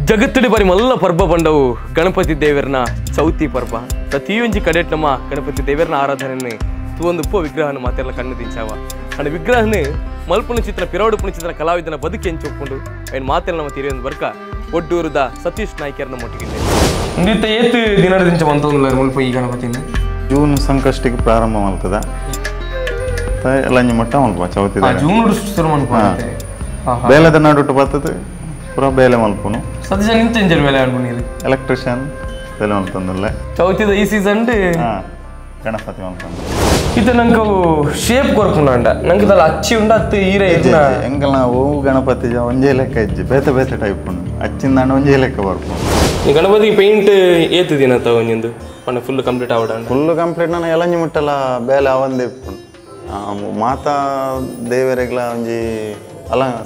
ಜಗತ್ತಡಿ ಬಾರಿ ಮಲ್ಲ ಪರ್ಬ ಬಂಡವು ಗಣಪತಿ ದೇವರನ ಚೌತಿ ಪರ್ಬ. ಪ್ರತಿಯೊಂಜಿ ಕಡೆಟ್ ನಮ್ಮ ಗಣಪತಿ ದೇವರನ ಆರಾಧನೆ ತೂವೊಂದು ಉಪ್ಪು ವಿಗ್ರಹನ ಮಾತೆಲ್ಲ ಕಣ್ಣು ದಿಂಚಾವ. ಅಂಡ್ ವಿಗ್ರಹನ ಮಲ್ಪುನ ಚಿತ್ರ ಪಿರವಡುಪುನ ಚಿತ್ರ ಕಲಾವಿದನ ಬದುಕಿ ಎಂಚೊಪ್ಪುಂಡು ಐನ್ ಮಾತೆಲ್ಲ ನಮ್ಮ ತಿರಿಯೊಂದು ಬರ್ಕ ಒಡ್ಡೂರುದ ಸತೀಶ್ ನಾಯ್ಕರನ ಮೊಟ್ಟಿಗೆ ಇಂದಿತ್ತ ಏತ್ ದಿನದ ದಿಂಚ ಮಂತೊಂದುಲ್ಲಾರ್ ಮುಲ್ಪ ಈ ಗಣಪತಿನ ಜೂನ್ ಸಂಕಷ್ಟಿಗೆ ಪ್ರಾರಂಭ ಮಲ್ತದ ಲಂಜಿ ಮಟ್ಟ ಮಲ್ಪ ಚೌತಿ ಜೂನ್ ಶುರು ಮಲ್ಪ ಬೇಲೆದ ನಡುಟು ಬರ್ತದೆ ಪೂರ ಬೇಲೆ ಮಲ್ಪುನು. ಸತೀಶ ನಿಂತ ಇಂಜರ್ ಬೇಲೆ ಅನ್ಪುನೀರು ಎಲೆಕ್ಟ್ರಿಷಿಯನ್ ಬೇಲೆ ಮಲ್ತಂದಲ್ಲ ಚೌತಿದ ಈ ಸೀಸನ್ ಗಣಪತಿ ಮಲ್ತಂದು ಇದು ನಂಗೆ ಶೇಪ್ ಕೊರ್ಪುಂಡ ನಂಗೆ ದಲ್ಲ ಅಚ್ಚಿ ಉಂಡ ಅತ್ತು ಈರೆ ಇರ್ನ ಎಂಕಲ್ನ ಓ ಗಣಪತಿ ಒಂಜೇ ಲೆಕ್ಕ ಇಜ್ಜಿ ಬೇತೆ ಬೇತೆ ಟೈಪ್ ಉಂಡು ಅಚ್ಚಿಂದಾಂಡ ಒಂಜೇ ಲೆಕ್ಕ ಬರ್ಪುಂಡು. ಈ ಗಣಪತಿ ಪೇಂಟ್ ಏತು ದಿನ ತ ಒಂಜೊಂದು ಪಂಡ ಫುಲ್ ಕಂಪ್ಲೀಟ್ ಆವಡ ಫುಲ್ ಕಂಪ್ಲೀಟ್ ನಾನು ಎಲಂಜಿ ಮುಟ್ಟಲ ಬೇಲೆ ಅವಂದೇ ಇಪ್ಪುಂಡು. ಮಾತಾ ದೇವರೆಗ್ಲ ಒಂಜಿ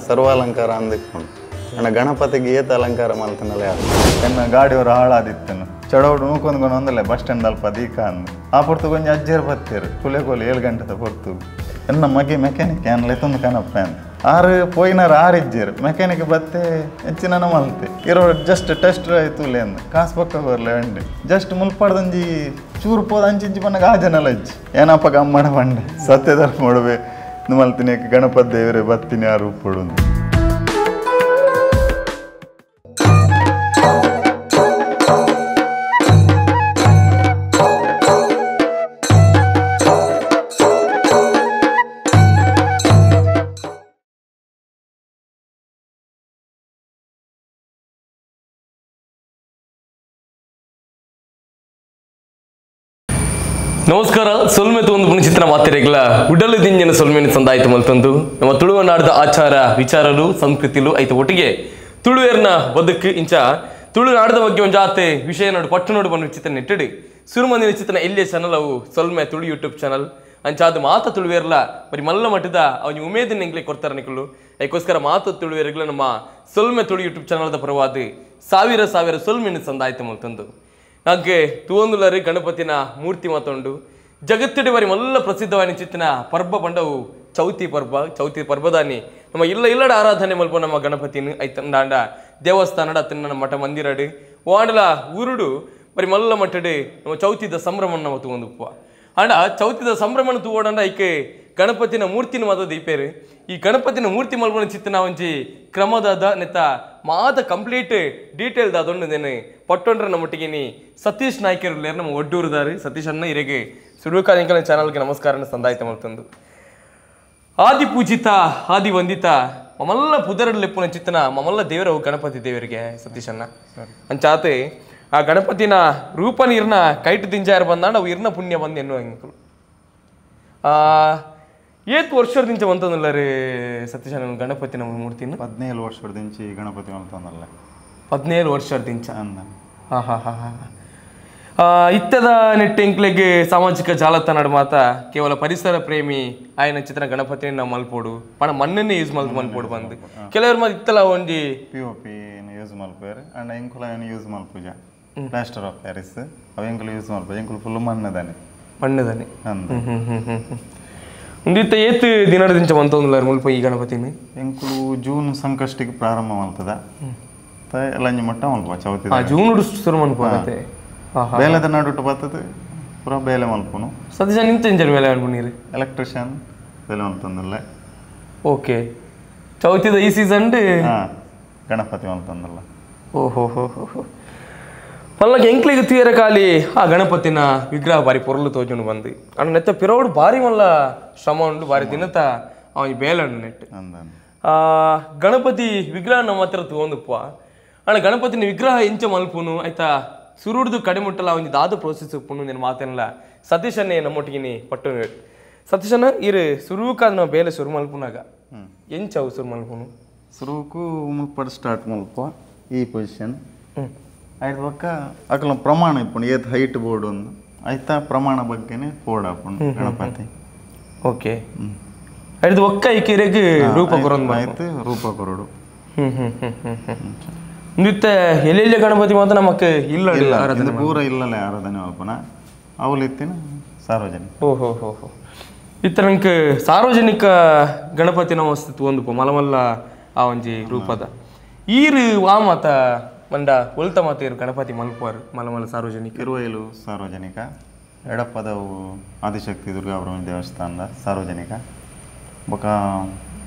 ಸರ್ವ ಅಲಂಕಾರ ಅಂದಿಪ್ಪುಂಡು. ನನ್ನ ಗಣಪತಿಗೆ ಏತ ಅಲಂಕಾರ ಮಲ್ತನಲ್ಲ ಯಾರು ಎನ್ನ ಗಾಡಿಯವರು ಹಾಳಾದಿತ್ತನು ಚಡೋಡು ನೂಕೊಂದ್ಕೊಂಡು ಒಂದಲ್ಲ ಬಸ್ ಸ್ಟ್ಯಾಂಡ್ ಅಲ್ಪ ದೀಕ ಅಂದು ಆ ಪೊರ್ತು ಕೊಂಚ ಅಜ್ಜೇರು ಬತ್ತೀರು ಕುಲೆ ಕೋಲಿ 7 ಗಂಟೆದ ಪೊರ್ತು ಎನ್ನ ಮಗೆ ಮೆಕ್ಯಾನಿಕ್ ಏನ್ಲ ಎತ್ತೊಂದು ಕನಪ್ಪ ಅಂದ ಆರು ಪೋಯಿನಾರು ಆರು ಇಜ್ಜೇರು ಮೆಕ್ಯಾನಿಕ್ ಬತ್ತೆ ಹೆಚ್ಚಿನ ಮಲ್ತೆ ಇರೋ ಜಸ್ಟ್ ಟೆಸ್ಟ್ ಆಯ್ತು ಅಂದ ಕಾಸು ಪಕ್ಕ ಬರಲೆ ಅಂಡೆ ಜಸ್ಟ್ ಮುಲ್ಪಾಡ್ದಂಜಿ ಚೂರು ಪೋದ ಅಂಚಿಂಚಿ ಬನ್ನಾಗ ಆ ಜನಲ ಅಜ್ಜಿ ಏನಪ್ಪ ಗಮ್ಮಡ ಬಂಡೆ ಸತ್ಯಧರ್ಮ ಮಾಡುವೆ ಮಲ್ತಿನಿ ಗಣಪತಿ ದೇವರೇ ಬತ್ತೀನಿ ಆರು ಉಪ್ಪುಡು. ನಮಸ್ಕಾರ. ಸೊಲ್ಮೆ ಒಂದು ಪುಣಚಿತ್ರ ಮಾತಿರೆಗ್ಲ ಉಡಲು ದಿಂಜನ ಸೊಲ್ಮೆನ ಸಂದಾಯಿತು ಮಲ್ತಂದು ನಮ್ಮ ತುಳುವನಾಡದ ಆಚಾರ ವಿಚಾರಲು ಸಂಸ್ಕೃತಿಲು ಐತ ಒಟ್ಟಿಗೆ ತುಳುವೇರ್ನ ಬದುಕು ಇಂಚ ತುಳುನಾಡದ ಬಗ್ಗೆ ಒಂದು ಜಾತೆ ವಿಷಯ ನೋಡು ಪಟ್ಟು ನೋಡು ಬಂದ ಚಿತ್ರ ನೆಟ್ಟಡಿ ಸುರುಮಂದಿನ ಚಿತ್ರ ಎಲ್ಲಿಯ ಚಾನಲ್ ಅವು ಸೊಲ್ಮೆ ತುಳು ಯೂಟ್ಯೂಬ್ ಚಾನಲ್ ಅಂಚಾದ ಮಾತ ತುಳುವೇರ್ಲ ಬರೀ ಮಲ್ಲ ಮಟ್ಟದ ಅವನ ಉಮೇದಿನ ಎಂಗ್ಲೆ ಕೊಡ್ತಾರೆ ನಿಕಲು. ಅದಕ್ಕೋಸ್ಕರ ಮಾತು ತುಳುವೇರ್ಗಳ ನಮ್ಮ ಸೊಲ್ಮೆ ತುಳು ಯೂಟ್ಯೂಬ್ ಚಾನಲ್ದ ಪರವಾದ ಸಾವಿರ ಸಾವಿರ ಸೊಲ್ಮೆನ ಸಂದಾಯಿತು ಮಲ್ತಂದು ನಂಗೆ ತೂವೊಂದುಲರಿ ಗಣಪತಿನ ಮೂರ್ತಿ ಮಾತೊಂಡು ಜಗತ್ತಿಡಿ ಬಾರಿ ಮಲ್ಲ ಪ್ರಸಿದ್ಧವಾದ ಚಿತ್ತಿನ ಪರ್ಬ ಪಂಡವು ಚೌತಿ ಪರ್ಬ. ಚೌತಿ ಪರ್ಬದಾನಿ ನಮ್ಮ ಇಲ್ಲ ಇಲ್ಲಡ ಆರಾಧನೆ ಮಲ್ಪ ನಮ್ಮ ಗಣಪತಿನ ಐತಂಡಾಂಡ ದೇವಸ್ಥಾನಡ ಅತ್ತನ ಮಠ ಮಂದಿರಡು ವಾಂಡಲ ಊರುಡು ಬರಿ ಮಲ್ಲ ಮಟ್ಟಡು ನಮ್ಮ ಚೌತಿದ ಸಂಭ್ರಮನ ನಮ್ಮ ತೂವೊಂದುಪ್ಪ. ಅಂಡ ಚೌತಿದ ಸಂಭ್ರಮನ ತೂವೋಡಂಡ ಐಕೆ ಗಣಪತಿನ ಮೂರ್ತಿನ ಮಾತ ದೀಪೇರು. ಈ ಗಣಪತಿನ ಮೂರ್ತಿ ಮಲ್ಪನ ಚಿತ್ತನ ಒಂಜಿ ಕ್ರಮದಾದ ನೆತ್ತ ಮಾತ ಕಂಪ್ಲೀಟ್ ಡೀಟೇಲ್ ದಾದೊಂಡು ನೇನು ಪಟ್ಟೊಂಡ್ರ ನಮ್ಮೊಟ್ಟಿಗೆ ನೀ ಸತೀಶ್ ನಾಯ್ಕರು ನಮ್ಮ ಒಡ್ಡೂರುದಾರು. ಸತೀಶ್ ಅನ್ನ ಇರೆಗೆ ಸುರುಕಾಲಿಂಕಲ ಚಾನಲ್ಗೆ ನಮಸ್ಕಾರ ಸಂದಾಯಿತ ಮಲ್ತಂದು. ಆದಿ ಪೂಜಿತ ಆದಿ ವಂದಿತ ಮಮಲ್ಲ ಪುದರಡ್ಲೆಪ್ಪುನ ಚಿತ್ತನ ಮಮಲ್ಲ ದೇವರವು ಗಣಪತಿ ದೇವರಿಗೆ ಸತೀಶ್ ಅನ್ನ ಅಂಚಾತೆ ಆ ಗಣಪತಿನ ರೂಪ ನೀರ್ನ ಕೈಟ್ ದಿಂಜಾರು ಬಂದಾಂಡ ಅವು ಇರ್ನ ಪುಣ್ಯ ಬಂದು ಎನ್ನುವ ಎಂಕುಲು. ಏತ್ ವರ್ಷದಿಂಚ ಬಂತಂದಲ್ಲ ರೀ ಸತೀಶ್ ಅಣ್ಣ ಗಣಪತಿನ ಮೂರ್ತಿನ? 17 ವರ್ಷದಿಂಚ ಗಣಪತಿ ಬಂತಂದಲ್ಲ. 17 ವರ್ಷದಿಂಚ. ಹಾಂ ಹಾಂ ಹಾಂ ಹಾಂ. ಇತ್ತದ ನೆಟ್ಟೆಂಕ್ಲೆಗೆ ಸಾಮಾಜಿಕ ಜಾಲತಾಣ ಮಾತ ಕೇವಲ ಪರಿಸರ ಪ್ರೇಮಿ ಆಯನ ಚಿತ್ರ ಗಣಪತಿನ ನಾವು ಮಲ್ಪೋಡು ಪಣ ಮಣ್ಣನ್ನೇ ಯೂಸ್ ಮಲ್ತು ಮಲ್ಪೋಡು ಬಂದು ಕೆಲವರು ಮಾತು ಇತ್ತಲ್ಲ ಒಂಜಿ P O P use ಮಲ್ಪೇರು and ಎಂಕುಲ ಏನು ಯೂಸ್ ಮಲ್ಪುಜ plaster of Paris ಅವು ಎಂಕುಲು ಯೂಸ್ ಮಲ್ಪುಜ ಎಂಕುಲು ಫುಲ್ ಮಣ್ಣದಾನೆ ಮಣ್ಣದಾನೆ. ಒಂದಿತ್ತ ಏತ್ ದಿನದಿಂಚ ಮಂತೊಂದುಲ್ಲಾರ್ ಮುಲ್ಪ ಈ ಗಣಪತಿನ? ಎಂಕುಲು ಜೂನ್ ಸಂಕಷ್ಟಿಗೆ ಪ್ರಾರಂಭ ಮಲ್ತದ ಲಂಜಿ ಮಟ್ಟ ಮಲ್ಪ ಚೌತಿ ಜೂನ್ ಶುರು ಮಲ್ಪ ಬೇಲೆದ ನಡುಟು ಬರ್ತದೆ ಪೂರ ಬೇಲೆ ಮಲ್ಪುನು. ಸತೀಶ ನಿಂತ ಇಂಜರ್ ಬೇಲೆ ಅನ್ಪುನೀರು ಎಲೆಕ್ಟ್ರಿಷಿಯನ್ ಬೇಲೆ ಮಲ್ತಂದಲ್ಲ. ಓಕೆ ಚೌತಿದ ಈ ಸೀಸನ್ ಗಣಪತಿ ಮಲ್ತಂದಲ್ಲ. ಓಹೋ ಹೋ ಹೋ. ಮಲ್ಲಕ್ಕೆ ಎಂಕ್ಲಿಗೆ ತೀರ ಖಾಲಿ ಆ ಗಣಪತಿನ ವಿಗ್ರಹ ಬಾರಿ ಪೊರಲು ತೋಜುನು ಬಂದು ಅಣ್ಣ ನೆತ್ತ ಪಿರೋಡು ಬಾರಿ ಮಲ್ಲ ಶ್ರಮ ಉಂಡು ಬಾರಿ ದಿನತ ಅವನ ಬೇಲಣ್ಣು ನೆಟ್ಟು ಗಣಪತಿ ವಿಗ್ರಹ ನಮ್ಮ ಹತ್ರ ತಗೊಂಡುಪ್ಪ ಅಣ್ಣ ಗಣಪತಿನ ವಿಗ್ರಹ ಎಂಚ ಮಲ್ಪುನು ಆಯ್ತಾ ಸುರುಡ್ದು ಕಡಿಮುಟ್ಟಲ ಅವನ ದಾದ ಪ್ರೋಸೆಸ್ ಉಪ್ಪುನು ನಿನ್ನ ಮಾತೇನಲ್ಲ ಸತೀಶನ್ನೇ ನಮ್ಮೊಟ್ಟಿಗೆ ಪಟ್ಟು ಸತೀಶನ ಇರು ಸುರುಕಾದ ನಾವು ಬೇಲೆ ಸುರು ಮಲ್ಪುನಾಗ ಎಂಚ ಅವು ಸುರು ಮಲ್ಪುನು? ಸುರುಕು ಮುಲ್ಪಡ್ ಸ್ಟಾರ್ಟ್ ಮಲ್ಪ ಈ ಪೊಸಿಷನ್ ಆಯ್ತು ಪಕ್ಕ ಅಕಲ ಪ್ರಮಾಣ ಇಪ್ಪುಂಡು ಏತ್ ಹೈಟ್ ಬೋರ್ಡ್ ಒಂದು ಆಯ್ತಾ ಪ್ರಮಾಣ ಬಗ್ಗೆನೆ ಬೋರ್ಡ್ ಹಾಪುಂಡು ಗಣಪತಿ. ಓಕೆ ಐದು ಒಕ್ಕ ಈ ರೂಪ ಕೊರೊಂದು ಆಯ್ತು ರೂಪ ಕೊರಡು. ನಿತ್ಯ ಎಲ್ಲೆಲ್ಲಿ ಗಣಪತಿ ಮಾತ್ರ ನಮಕ್ ಇಲ್ಲ ಇಲ್ಲ ಪೂರ ಇಲ್ಲಲ್ಲ ಆರಾಧನೆ ಮಲ್ಪನ ಅವಳು ಇತ್ತಿನ ಸಾರ್ವಜನಿಕ. ಓಹೋ ಹೋ ಹೋ. ಇತ್ತ ನಂಗೆ ಸಾರ್ವಜನಿಕ ಗಣಪತಿನ ವಸ್ತು ಒಂದು ಮಲಮಲ್ಲ ಆ ಒಂಜಿ ರೂಪದ ಈರು ಆ ಮಾತ ಮಂಡ ಒಲ್ತ ಮಾತೇರು ಗಣಪತಿ ಮಲ್ಪುವಾರ್ ಮಲಮಲ ಸಾರ್ವಜನಿಕ ಇರುವೈಲು ಸಾರ್ವಜನಿಕ ಎಡಪ್ಪದವು ಆದಿಶಕ್ತಿ ದುರ್ಗಾಬ್ರಹ್ಮ ದೇವಸ್ಥಾನದ ಸಾರ್ವಜನಿಕ ಬೊಕ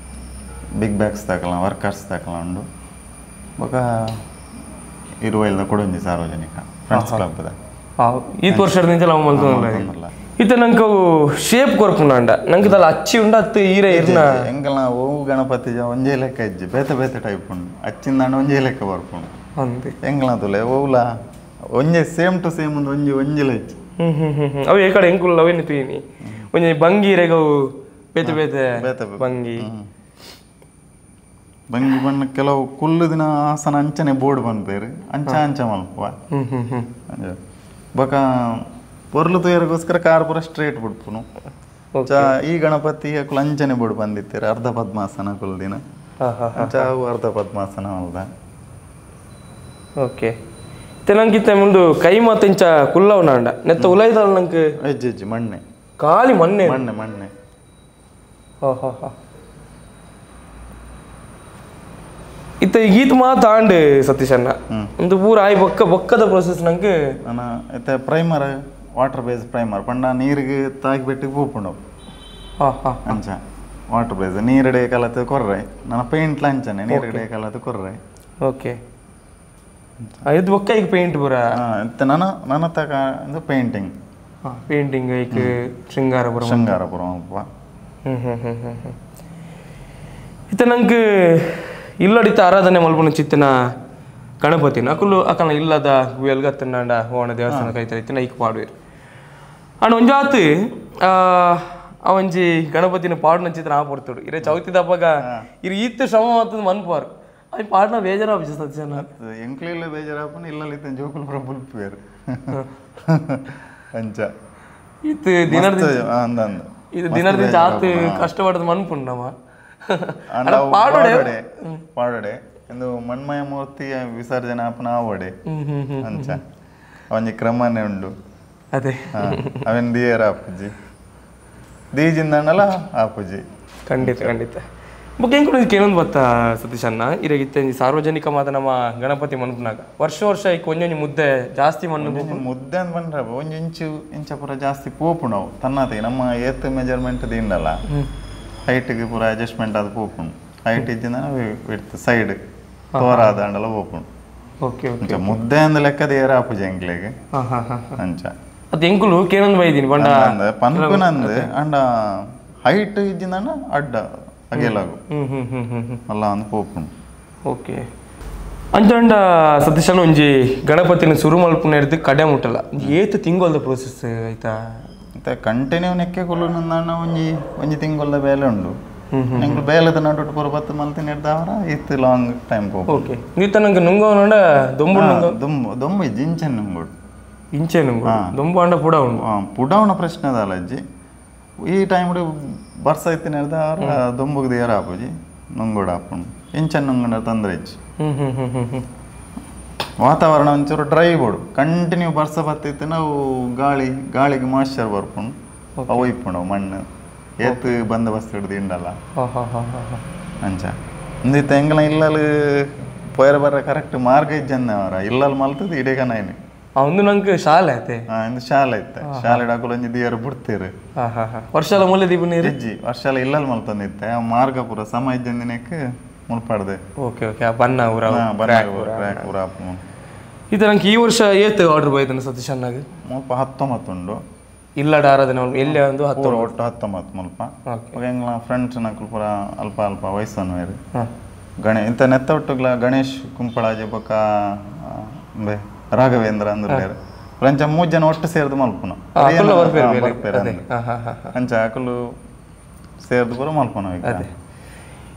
ಬಿಗ್ ಬ್ಯಾಗ್ಸ್ ದಾಕಲ ವರ್ಕರ್ಸ್ ದಾಕಲ ಉಂಡು ಬೊಕ ಇರುವೈಲ್ದ ಕೊಡೊಂಜಿ ಸಾರ್ವಜನಿಕ ಫ್ರೆಂಡ್ಸ್ ಕ್ಲಬ್ದ ಈತ್ ವರ್ಷದಿಂದ ನಾವು ಮಲ್ತೊಂದುಲ್ಲ ಇತ್ತೆ ನಂಗೆ ಶೇಪ್ ಕೊರ್ಪುಂಡ ನಂಗೆ ದಲ್ಲ ಅಚ್ಚಿ ಉಂಡು ಅತ್ತು ಈರೆ ಇರ್ನ ಎಂಕಲ್ನ ಓವು ಗಣಪತಿ ಒಂಜೇ ಲೆಕ್ಕ ಇಜ್ಜಿ ಬೇತೆ ಬೇತೆ ಟೈಪ್ ಉಂಡು ಅಚ್ಚಿಂದಾಂಡ ಒಂಜೇ ಲೆಕ್ಕ ಬರ್ಪುಂಡು ಅಂದೆ ಎಂಕಲ್ನ ತುಲೆ ಓವುಲ ಒಂಜೆ same to same ಒಂದು ಒಂಜಿ ಒಂಜಿಲ ಇಜ್ಜಿ ಹ್ಮ್ ಹ್ಮ್ ಹ್ಮ್ ಅವು ಏ ಕಡೆ ಎಂಕುಲ್ಲ ಅವೇನು ತುಯಿನಿ ಒಂಜಿ ಬಂಗಿ ಇರೆಗವು ಬೇತೆ ಬೇತೆ ಬೇತೆ ಬಂಗಿ ಬಂಗಿ ಬಣ್ಣ ಕೆಲವು ಕುಲ್ಲು ದಿನ ಆಸನ ಅಂಚನೆ ಬೋರ್ಡ್ ಬಂದ್ಬೇರು ಅಂಚ ಅಂಚ ಮಲ್ಪುವ ಹ್ಮ್ ಹ್ಮ್ ಹ್ಮ್ ಬೊಕ ಪೊರ್ಲು ತೂಯರಿಗೋಸ್ಕರ ಕಾರ್ ಪೂರ ಸ್ಟ್ರೇಟ್ ಬಿಡ್ಪುನು ಈ ಗಣಪತಿ ಅಕುಲು ಅಂಚನೆ ಬೋರ್ಡ್ ಬಂದಿತ್ತೀರ ಅರ್ಧ ಪದ್ಮಾಸನ ಕುಲ್ದಿನ ಅಂಚ ಅವು ಅರ್ಧ ಪದ್ಮಾಸನ ಅಲ್ದ ಓಕೆ ತೆಲಂಗಿತ್ತೆ ಮುಂದು ಕೈ ಮಾತು ಇಂಚ ಕುಲ್ಲವನಾಂಡ ನೆತ್ತ ಉಲೈದಲ್ ನಂಗೆ ಹೆಜ್ಜೆ ಹೆಜ್ಜೆ ಮಣ್ಣೆ ಖಾಲಿ ಮಣ್ಣೆ ಮಣ್ಣೆ ಮಣ್ಣೆ ಹಾ ಹಾ ಹಾ ಇತ್ತ ಈತ ಮಾತು ಆಂಡ್ ಸತೀಶಣ್ಣ ಒಂದು ಪೂರ ಆಯ್ ಬೊಕ್ಕ ಬೊಕ್ಕದ ಪ್ರೊಸೆಸ್ ನಂಗೆ ನನ್ನ ಇತ್ತೆ primer water base primer ಪಂಡ ನೀರಿಗೆ ತಾಗಿ ಬೆಟ್ಟಿಗೆ ಪೂಪುಂಡು ಹಾ ಹಾ ಅಂಚ ವಾಟರ್ ಬೇಸ್ ನೀರಡೆ ಕಲತು ಕೊರ್ರೆ ನನ್ನ ಪೇಂಟ್ಲ ಅಂಚನೆ ನೀರಡೆ ಕಲತು ಕೊರ್ರೆ ಓಕೆ ಇದು ಬೊಕ್ಕ ಈಗ ಪೇಂಟ್ ಪೂರ ಇತ್ತೆ ನನ್ನ ನನ್ನ ತಕ ಒಂದು ಪೇಂಟಿಂಗ್ ಪೇಂಟಿಂಗ್ ಈಗ ಶೃಂಗಾರಪುರ ಶೃಂಗಾರಪುರ ಅಪ್ಪ ಹ್ಮ್ ಹ್ಮ್ ಹ್ಮ್ ಹ್ಮ್ ಇತ್ತೆ ನಂಗೆ ಇಲ್ಲಡಿತ ಆರಾಧನೆ ಮಲ್ಪುನ ಚಿತ್ತನ ಗಣಪತಿನ ಅಕುಲು ಅಕಲ್ನ ಇಲ್ಲದ ಗುವೆಲ್ಗತ್ತಂಡ ಹೋಣ ದೇವಸ್ಥಾನ ಕೈತೈತಿನ ಐಕ್ ಪಾಡುವೆರ್ ಅಂಡ್ ಒಂಜಾತ್ ಅವಂಜಿ ಗಣಪತಿನ ಪಾಡುನ ಚಿತ್ರ ಆ ಪೊರ್ತುಡು ಇರೆ ಚೌತಿ ದಪ್ಪಗ ಇರು ಈತ್ ಶ್ರಮ ಮಾತದ ಮನ್ಪುವಾರ್ ಅಯ್ ಪಾಡ್ನ ಬೇಜಾರಾಪುಜಿ ಸತ್ಯನ ಎಂಕ್ಲಿಲ್ಲ ಬೇಜಾರಾಪುನ ಇಲ್ಲಲಿತ್ತ ಜೋಕುಲು ಪೂರ ಬುಲ್ಪುವೆರ್ ಅಂಚ ಇತ್ತು ದಿನರ್ದ ಅಂದ ಇದು ದಿನರ್ದ ಆತ್ ಕಷ್ಟಪಡದ ಮನ್ಪುಂಡು ನಮ ಪಾಡೋಡೆ ಪಾಡೋಡೆ ಎಂದು ಮಣ್ಮಯ ಮೂರ್ತಿ ವಿಸರ್ಜನೆ ಆಪನ ಆವಡೆ ಅಂಚ ಒಂಜಿ ಕ್ರಮನೇ ಉಂಡು ಅದೇ ಅವೇನು ದಿಯರ ಆಪುಜಿ ದೀಜಿಂದಣ್ಣಲ ಆಪುಜಿ ಖಂಡಿತ ಖಂಡಿತ ಬೊಕ್ಕ ಎಂಕುಲು ಕೇಳೊಂದು ಬತ್ತ ಸತೀಶಣ್ಣ ಇರಗಿತ್ತೆ ಸಾರ್ವಜನಿಕ ಮಾತ ನಮ್ಮ ಗಣಪತಿ ಮನ್ಪುನಾಗ ವರ್ಷ ವರ್ಷ ಈಗ ಒಂಜೊಂಜಿ ಮುದ್ದೆ ಜಾಸ್ತಿ ಮಣ್ಣು ಮುದ್ದೆ ಅಂತ ಬಂದ್ರೆ ಒಂಜಿ ಇಂಚು ಇಂಚ ಪೂರ ಜಾಸ್ತಿ ಪೋಪುಂಡು ತನ್ನತೆ ನಮ್ಮ ಏತ್ ಮೆಜರ್ಮೆಂಟ್ ದಿಂಡಲ್ಲ ಹೈಟ್ಗೆ ಪೂರ ಅಡ್ಜಸ್ಟ್ಮೆಂಟ್ ಅದು ಪೋಪುಂಡು ಹೈಟ್ ಇದ್ದಿಂದ ವಿಡ್ತ್ ಸೈಡ್ ತೋರಾದ ಅಂಡಲ ಪೋಪುಂಡು ಓಕೆ ಓಕೆ ಮುದ್ದೆ ಅಂದ ಲೆಕ್ಕದ ಏರ ಆಪುಜಿ ಎಂಕ್ಲೆಗ್ ಅಂಚ ಅದು ಎಂಕುಲು ಕೇಳೊಂದು ಬೈದೀನಿ ಬಂಡ ಪನ್ಪುನಂದ್ ಅಂಡ ಹೈಟ್ ಇದ್ದಿಂದ ಅಡ್ಡ ಅಗೆಲಾಗು ಅಲ್ಲ ಅಂದ್ ಪೋಪುಂಡು ಓಕೆ ಅಂಚಂಡ ಸತೀಶನ ಒಂಜಿ ಗಣಪತಿನ ಸುರು ಮಲ್ಪುನ ಹಿಡ್ದು ಕಡೆ ಮುಟ್ಟಲ್ಲ ಏತ್ ತಿಂಗೊಲ್ದ ಪ್ರೋಸೆಸ್ ಆಯ್ತಾ ಮತ್ತೆ ಕಂಟಿನ್ಯೂ ನೆಕ್ಕೆ ಕುಲ್ಲು ಒಂಜಿ ಒಂಜಿ ತಿಂಗೊಲ್ದ ಬೇಲೆ ಉಂಡು ಎಂಕ್ಲು ಬೇಲೆದ ನಡುಟು ಪೂರ ಬತ್ತು ಮಲ್ತಿನ ಹಿಡ್ದವರ ಇತ್ತು long time okay ನೀತ ನಂಗೆ ನುಂಗವನಂಡ ದೊಂಬು ದೊಂಬು ದೊಂಬು ಇಜ್ಜಿ ಇಂಚೆ ನುಂಗೋಡು ಇಂಚೆ ನುಂಗು ದೊಂಬು ಅಂಡ ಪುಡ ಉಂಡು ಪುಡವನ ಪ್ರಶ್ನೆ ಅದಲ್ಲ ಅಜ್ಜಿ ಈ ಟೈಮ್ ಬರ್ಸ ಇತ್ತಿನ ಹಿಡ್ದವರ ದೊಂಬುಗೆ ದೇರ ಆಪುಜಿ ನುಂಗೋಡು ಆಪುಂಡು ಇಂಚೆ ನುಂಗಂಡ ತೊಂದರೆ ಇಜ್ಜಿ ವಾತಾವರಣ ಒಂಚೂರು ಡ್ರೈ ಬೋಡು ಕಂಟಿನ್ಯೂ ಬರ್ಸ ಬತ್ತಿತ್ತು ನಾವು ಗಾಳಿ ಗಾಳಿಗೆ ಮಾಯ್ಶ್ಚರ್ ಬರ್ಪುಂಡು ಅವು ಇಪ್ಪುಂಡು ಮಣ್ಣು ಏತ್ ಬಂದೋಬಸ್ತ್ ಹಿಡ್ದು ಇಂಡಲ್ಲ ಅಂಚ ಇಂದಿತ್ತ ಎಂಗಲ ಇಲ್ಲಲ್ ಪೋಯರ ಬರ್ರ ಕರೆಕ್ಟ್ ಮಾರ್ಗ ಇಜ್ಜಂದವರ ಇಲ್ಲಲ್ ಮಲ್ತದ ಇಡೀ ಒಂದು ನಂಗೆ ಶಾಲೆ ಐತೆ ಇಂದು ಶಾಲೆ ಇತ್ತೆ ಶಾಲೆ ಡಾಕುಲು ಒಂಜಿ ದಿಯರು ಬಿಡ್ತೀರು ವರ್ಷಲ ಮೂಲೆ ದೀಪ ನೀರು ಇಜ್ಜಿ ವರ್ಷಲ ಇಲ್ಲಲ್ ಮಲ್ತಂದಿತ್ತೆ ಆ ಮಾರ್ಗ ಪೂರ ಸಮ ಇಜ್ಜಂದಿನಕ್ಕೆ ಮುಲ್ಪಾಡ್ದೆ ಓಕೆ ಓಕೆ ಬನ್ನ ಊರ ಊರ ಇದು ನಂಗೆ ಈ ವರ್ಷ ಏತ್ ಆರ್ಡರ್ ಬೈದನ ಸತೀಶ್ ಅಣ್ಣಗೆ ಮುಲ್ಪ 19 ಉಂಡು ಇಲ್ಲಡ ಆರಾಧನೆ ಎಲ್ಲಿ ಒಂದು 10 ಒಟ್ಟು 19 ಮುಲ್ಪ ಎಂಗ್ಲ ಫ್ರೆಂಡ್ಸ್ ನಕುಲು ಪೂರ ಅಲ್ಪ ಅಲ್ಪ ವಯಸ್ಸನ್ನು ಗಣೇ ಇಂಥ ನೆತ್ತ ಒಟ್ಟುಗ್ಲ ಗಣೇಶ್ ಕುಂಪಳಾಜಿ ಬೊಕ್ಕ ರಾಘವೇಂದ್ರ ಅಂದ್ರೆ ಅಂಚ 3 ಜನ ಒಟ್ಟು ಸೇರ್ದು ಮಲ್ಪುನ ಅಂಚ ಅಕುಲು ಸೇರ್ದು ಪೂರ ಮಲ್ಪುನ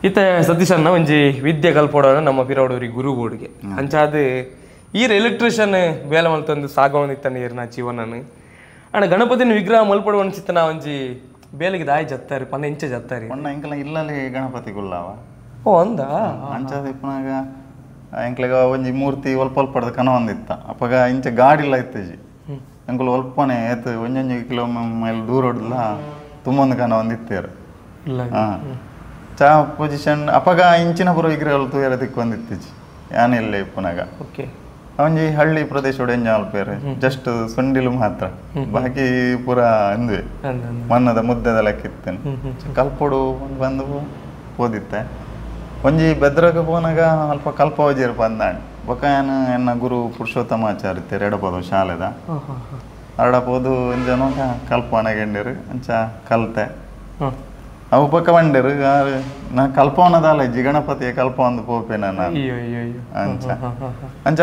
ಇತ್ತ ಸತೀಶ್ ಅಣ್ಣ ಒಂಜಿ ವಿದ್ಯೆ ಕಲ್ಪೋಡ ನಮ್ಮ ಪಿರವಡೂರಿ ಗುರು ಬೋರ್ಡ್ಗೆ ಅಂಚ ಅದು ಈರ್ ಎಲೆಕ್ಟ್ರಿಷಿಯನ್ ಬೇಲೆ ಮಲ್ತೊಂದು ಸಾಗವೊಂದಿತ್ತಾನೆ ಈರ್ನ ಜೀವನನು ಅಣ್ಣ ಗಣಪತಿನ ವಿಗ್ರಹ ಮಲ್ಪಡುವ ಅನ್ಸಿತ್ತ ಒಂಜಿ ಬೇಲೆಗೆ ದಾಯಿ ಜತ್ತಾರಿ ಪನ್ನ ಇಂಚೆ ಜತ್ತಾರಿ ಒಣ್ಣ ಎಂಕಲ ಇಲ್ಲಲ್ಲಿ ಗಣಪತಿ ಗುಲ್ಲಾವ ಓ ಅಂದ ಅಂಚಾದ ಇಪ್ಪನಾಗ ಎಂಕ್ಲೆಗ ಒಂಜಿ ಮೂರ್ತಿ ಒಲ್ಪ ಒಲ್ಪಡ್ದ ಕನ ಒಂದಿತ್ತ ಅಪ್ಪಗ ಇಂಚೆ ಗಾಡಿಲ್ಲ ಇತ್ತಜಿ ಎಂಕುಲು ಒಲ್ಪನೆ ಏತ್ ಒಂಜೊಂಜಿ ಕಿಲೋ ಮೈಲ್ ದೂರ ಹೊಡ್ದಲ ತುಂಬೊಂದು ಕನ ಒಂದಿತ್ತೇರು ಇಲ್ಲ ಚಾ ಪೊಸಿಷನ್ ಅಪ್ಪಗ ಇಂಚಿನ ಪೂರ ವಿಗ್ರಹ ತೂಯರ ತಿಕ್ಕೊಂದಿತ್ತಿಜಿ ಯಾನಿಲ್ಲ ಇಪ್ಪುನಾಗ. ಓಕೆ. ಒಂಜಿ ಹಳ್ಳಿ ಪ್ರದೇಶೋಡು ಎಂಜ ಮಲ್ಪೇರು ಜಸ್ಟ್ ಸೊಂಡಿಲು ಮಾತ್ರ, ಬಾಕಿ ಪೂರ ಅಂದ್ವೆ ಮನ್ನದ ಮುದ್ದೆದ ಲೆಕ್ಕ ಇತ್ತೇನೆ. ಕಲ್ಪೋಡು ಬಂದು ಪೋದಿತ್ತೆ. ಒಂಜಿ ಬೆದ್ರಗ ಪೋನಾಗ ಅಲ್ಪ ಕಲ್ಪ ವಜೀರ್ ಬಂದಾಂಡ್. ಬೊಕ ಯಾನ್ ಎನ್ನ ಗುರು ಪುರುಷೋತ್ತಮಾಚಾರ್ಯ ಇತ್ತೆರ್ ಎಡಪೋದು ಶಾಲೆದ ಅರಡ ಪೋದು ಒಂಜನೋ ಕಲ್ಪವನಗೆಂಡಿರು ಅಂಚ ಕಲ್ತೆ. ಅವು ಬೊಕ ಬಂಡಿರು ನಾ ಕಲ್ಪವನದಾಲ ಇಜ್ಜಿ ಗಣಪತಿಯ ಕಲ್ಪವಂದು ಪೋಪೆ ನಾನು ಅಂಚ ಅಂಚ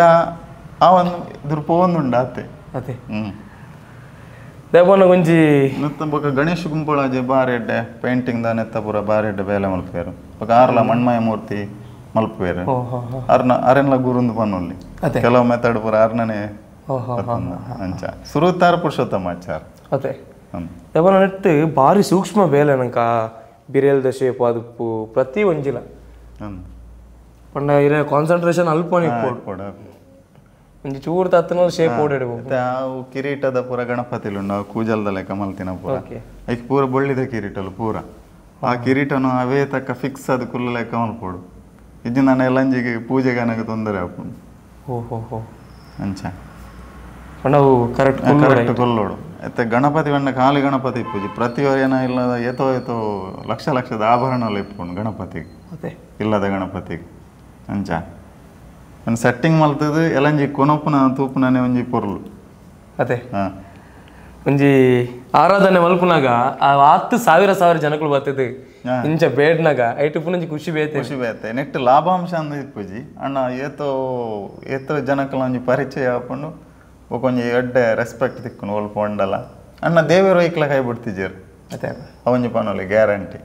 ಆ ಒಂದು ಇದ್ರ ಪೋವೊಂದುಂಡು ಆತೆ. ಅದೇ ದೇವನ ಒಂಜಿ ನೆತ್ತ ಬೊಕ ಗಣೇಶ ಗುಂಪೊಳಾಜೆ ಬಾರಿ ಎಡ್ಡೆ ಪೇಂಟಿಂಗ್ ದ ನೆತ್ತ ಪೂರ ಬಾರಿ ಎಡ್ಡೆ ಬೇಲೆ ಮಲ್ಪೇರು. ಬೊಕ ಆರ್ಲ ಮಣ್ಮಯ ಮೂರ್ತಿ ಮಲ್ಪೇರು. ಅರ್ನ ಅರೆನ್ಲ ಗುರುಂದು ಪನ್ನೊಲ್ಲಿ ಕೆಲವು ಮೆಥಡ್ ಪೂರ ಅರ್ನನೆ ಅಂಚ ಸುರುತಾರ ಪುರುಷೋತ್ತಮಾಚಾರ. ಅದೇ ದೇವನ ನೆಟ್ಟು ಬಾರಿ ಸೂಕ್ಷ್ಮ ಬೇಲೆ ನಂಕ ಬಿರೇಲ್ದ ಶೇಪ್ ಅದುಪ್ಪು ಪ್ರತಿ ಒಂಜಿಲ ಪಂಡ ಇರ ಕಾನ್ಸಂಟ್ರೇಷನ್ ಅಲ್ಪ ಒಂಜಿ ಚೂರು ತತ್ತನ ಶೇಪ್ ಓಡಾಡು. ಅವು ಕಿರೀಟದ ಪೂರ ಗಣಪತಿಲು ಉಂಡು, ಅವು ಕೂಜಲ್ದ ಲೆಕ್ಕ ಮಲ್ತಿನ ಪೂರ ಐಕ್ ಪೂರ ಬೊಳ್ಳಿದ ಕಿರೀಟಲು ಪೂರ. ಆ ಕಿರೀಟನು ಅವೇ ತಕ್ಕ ಫಿಕ್ಸ್ ಅದು ಕುಲ್ಲ ಲೆಕ್ಕ ಮಲ್ಪೋಡು. ಇಜ್ಜಿ ನಾನು ಎಲ್ಲಂಜಿಗೆ ಪೂಜೆಗೆ ನನಗೆ ತೊಂದರೆ ಆಪುಂಡು. ಓಹೋ ಹೋ ಅಂಚ ನಾವು ಕರೆಕ್ಟ್ ಕರೆಕ್ಟ್ ಕೊಲ್ಲೋಡು. ಮತ್ತೆ ಗಣಪತಿ ಬಣ್ಣ ಖಾಲಿ ಗಣಪತಿ ಪೂಜೆ ಪ್ರತಿಯೊಂದು ಇಲ್ಲದ ಏತೋ ಏತೋ ಲಕ್ಷ ಲಕ್ಷದ ಆಭರಣ ಇಪ್ಪುಂಡು ಗಣಪತಿಗೆ, ಇಲ್ಲದ ಗಣಪತಿಗೆ ಅಂಚ ಒಂದು ಸೆಟ್ಟಿಂಗ್ ಮಲ್ತದು ಎಲ್ಲಂಜಿ ಕೊನೊಪ್ಪುನ ತೂಪುನೇ ಒಂಜಿ ಪೊರ್ಲು. ಅದೇ ಒಂಜಿ ಆರಾಧನೆ ಮಲ್ಪುನಾಗ ಆ ಹತ್ತು ಸಾವಿರ ಸಾವಿರ ಜನಗಳು ಬರ್ತದೆ ಇಂಚ ಬೇಡ್ನಾಗ ಐಟು ಪುನಂಜಿ ಖುಷಿ ಬೇತೆ ಖುಷಿ ಬೇತೆ. ನೆಟ್ ಲಾಭಾಂಶ ಅಂದ ಪೂಜಿ ಅಣ್ಣ ಏತೋ ಏತೋ ಜನಕ್ಕಲ ಒಂಜಿ ಪರಿಚಯ ಆಪುಂಡು, ಒಂಜಿ ಎಡ್ಡೆ ರೆಸ್ಪೆಕ್ಟ್ ತಿಕ್ಕುಂಡು ಒಲ್ಪ ಒಂಡಲ ಅಣ್ಣ ದೇವರು ಐಕ್ಲ ಕೈ ಬಿಡ್ತಿಜೇರು. ಅದೇ ಅವೊಂಜಿ ಪನೊಲಿ ಗ್ಯಾರಂಟಿ.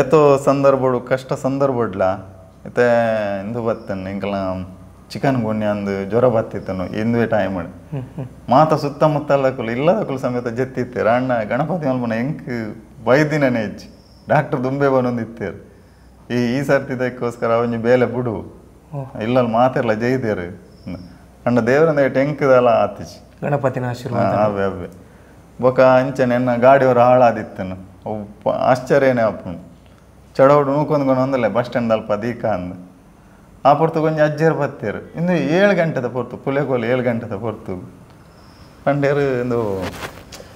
ಏತೋ ಸಂದರ್ಭಡು ಕಷ್ಟ ಸಂದರ್ಭಡ್ಲ ಇತ್ತೆ ಇಂದು ಬತ್ತನ್ನು ಇಂಕಲ ಚಿಕನ್ ಗುನ್ಯ ಅಂದು ಜ್ವರ ಬತ್ತಿತ್ತನು ಇಂದುವೆ ಟೈಮ್ ಮಾತ ಸುತ್ತಮುತ್ತಲ ಕುಲು ಇಲ್ಲದ ಕುಲು ಸಮೇತ ಜೆತ್ತಿತ್ತೇರು. ಅಣ್ಣ ಗಣಪತಿ ಮಲ್ಪನ ಎಂಕ್ ಬೈದಿನನೇ ಹೆಚ್ಚು ಡಾಕ್ಟರ್ ದುಂಬೆ ಬನೊಂದಿತ್ತೇರು. ಈ ಈ ಸರ್ತಿದಕ್ಕೋಸ್ಕರ ಒಂಜಿ ಬೇಲೆ ಬಿಡು ಇಲ್ಲಲ್ಲಿ ಮಾತಿರ್ಲ ಜೈದೇರು ಅಣ್ಣ ದೇವರಂದ ಎಂಕದಲ್ಲ ಆತಿಚಿ ಗಣಪತಿನ ಆಶೀರ್ವಾದ. ಅವೇ ಅವೇ ಬೊಕ ಅಂಚನೆ ಎನ್ನ ಗಾಡಿಯವರು ಹಾಳಾದಿತ್ತನು ಅವು ಆಶ್ಚರ್ಯನೇ ಆಪುಂಡು. ಚಡೋಡು ನೂಕೊಂದ್ಕೊಂಡು ಒಂದಲ್ಲ ಬಸ್ ಸ್ಟ್ಯಾಂಡ್ ಅಲ್ಪ ದೀಕ ಅಂದು ಆ ಪೊರ್ತು ಕೊಂಚ ಅಜ್ಜೇರು ಬತ್ತೇರು. ಇಂದು 7 ಗಂಟೆದ ಪೊರ್ತು ಪುಲೆಕೋಲು 7 ಗಂಟೆದ ಪೊರ್ತು ಪಂಡೇರು ಇಂದು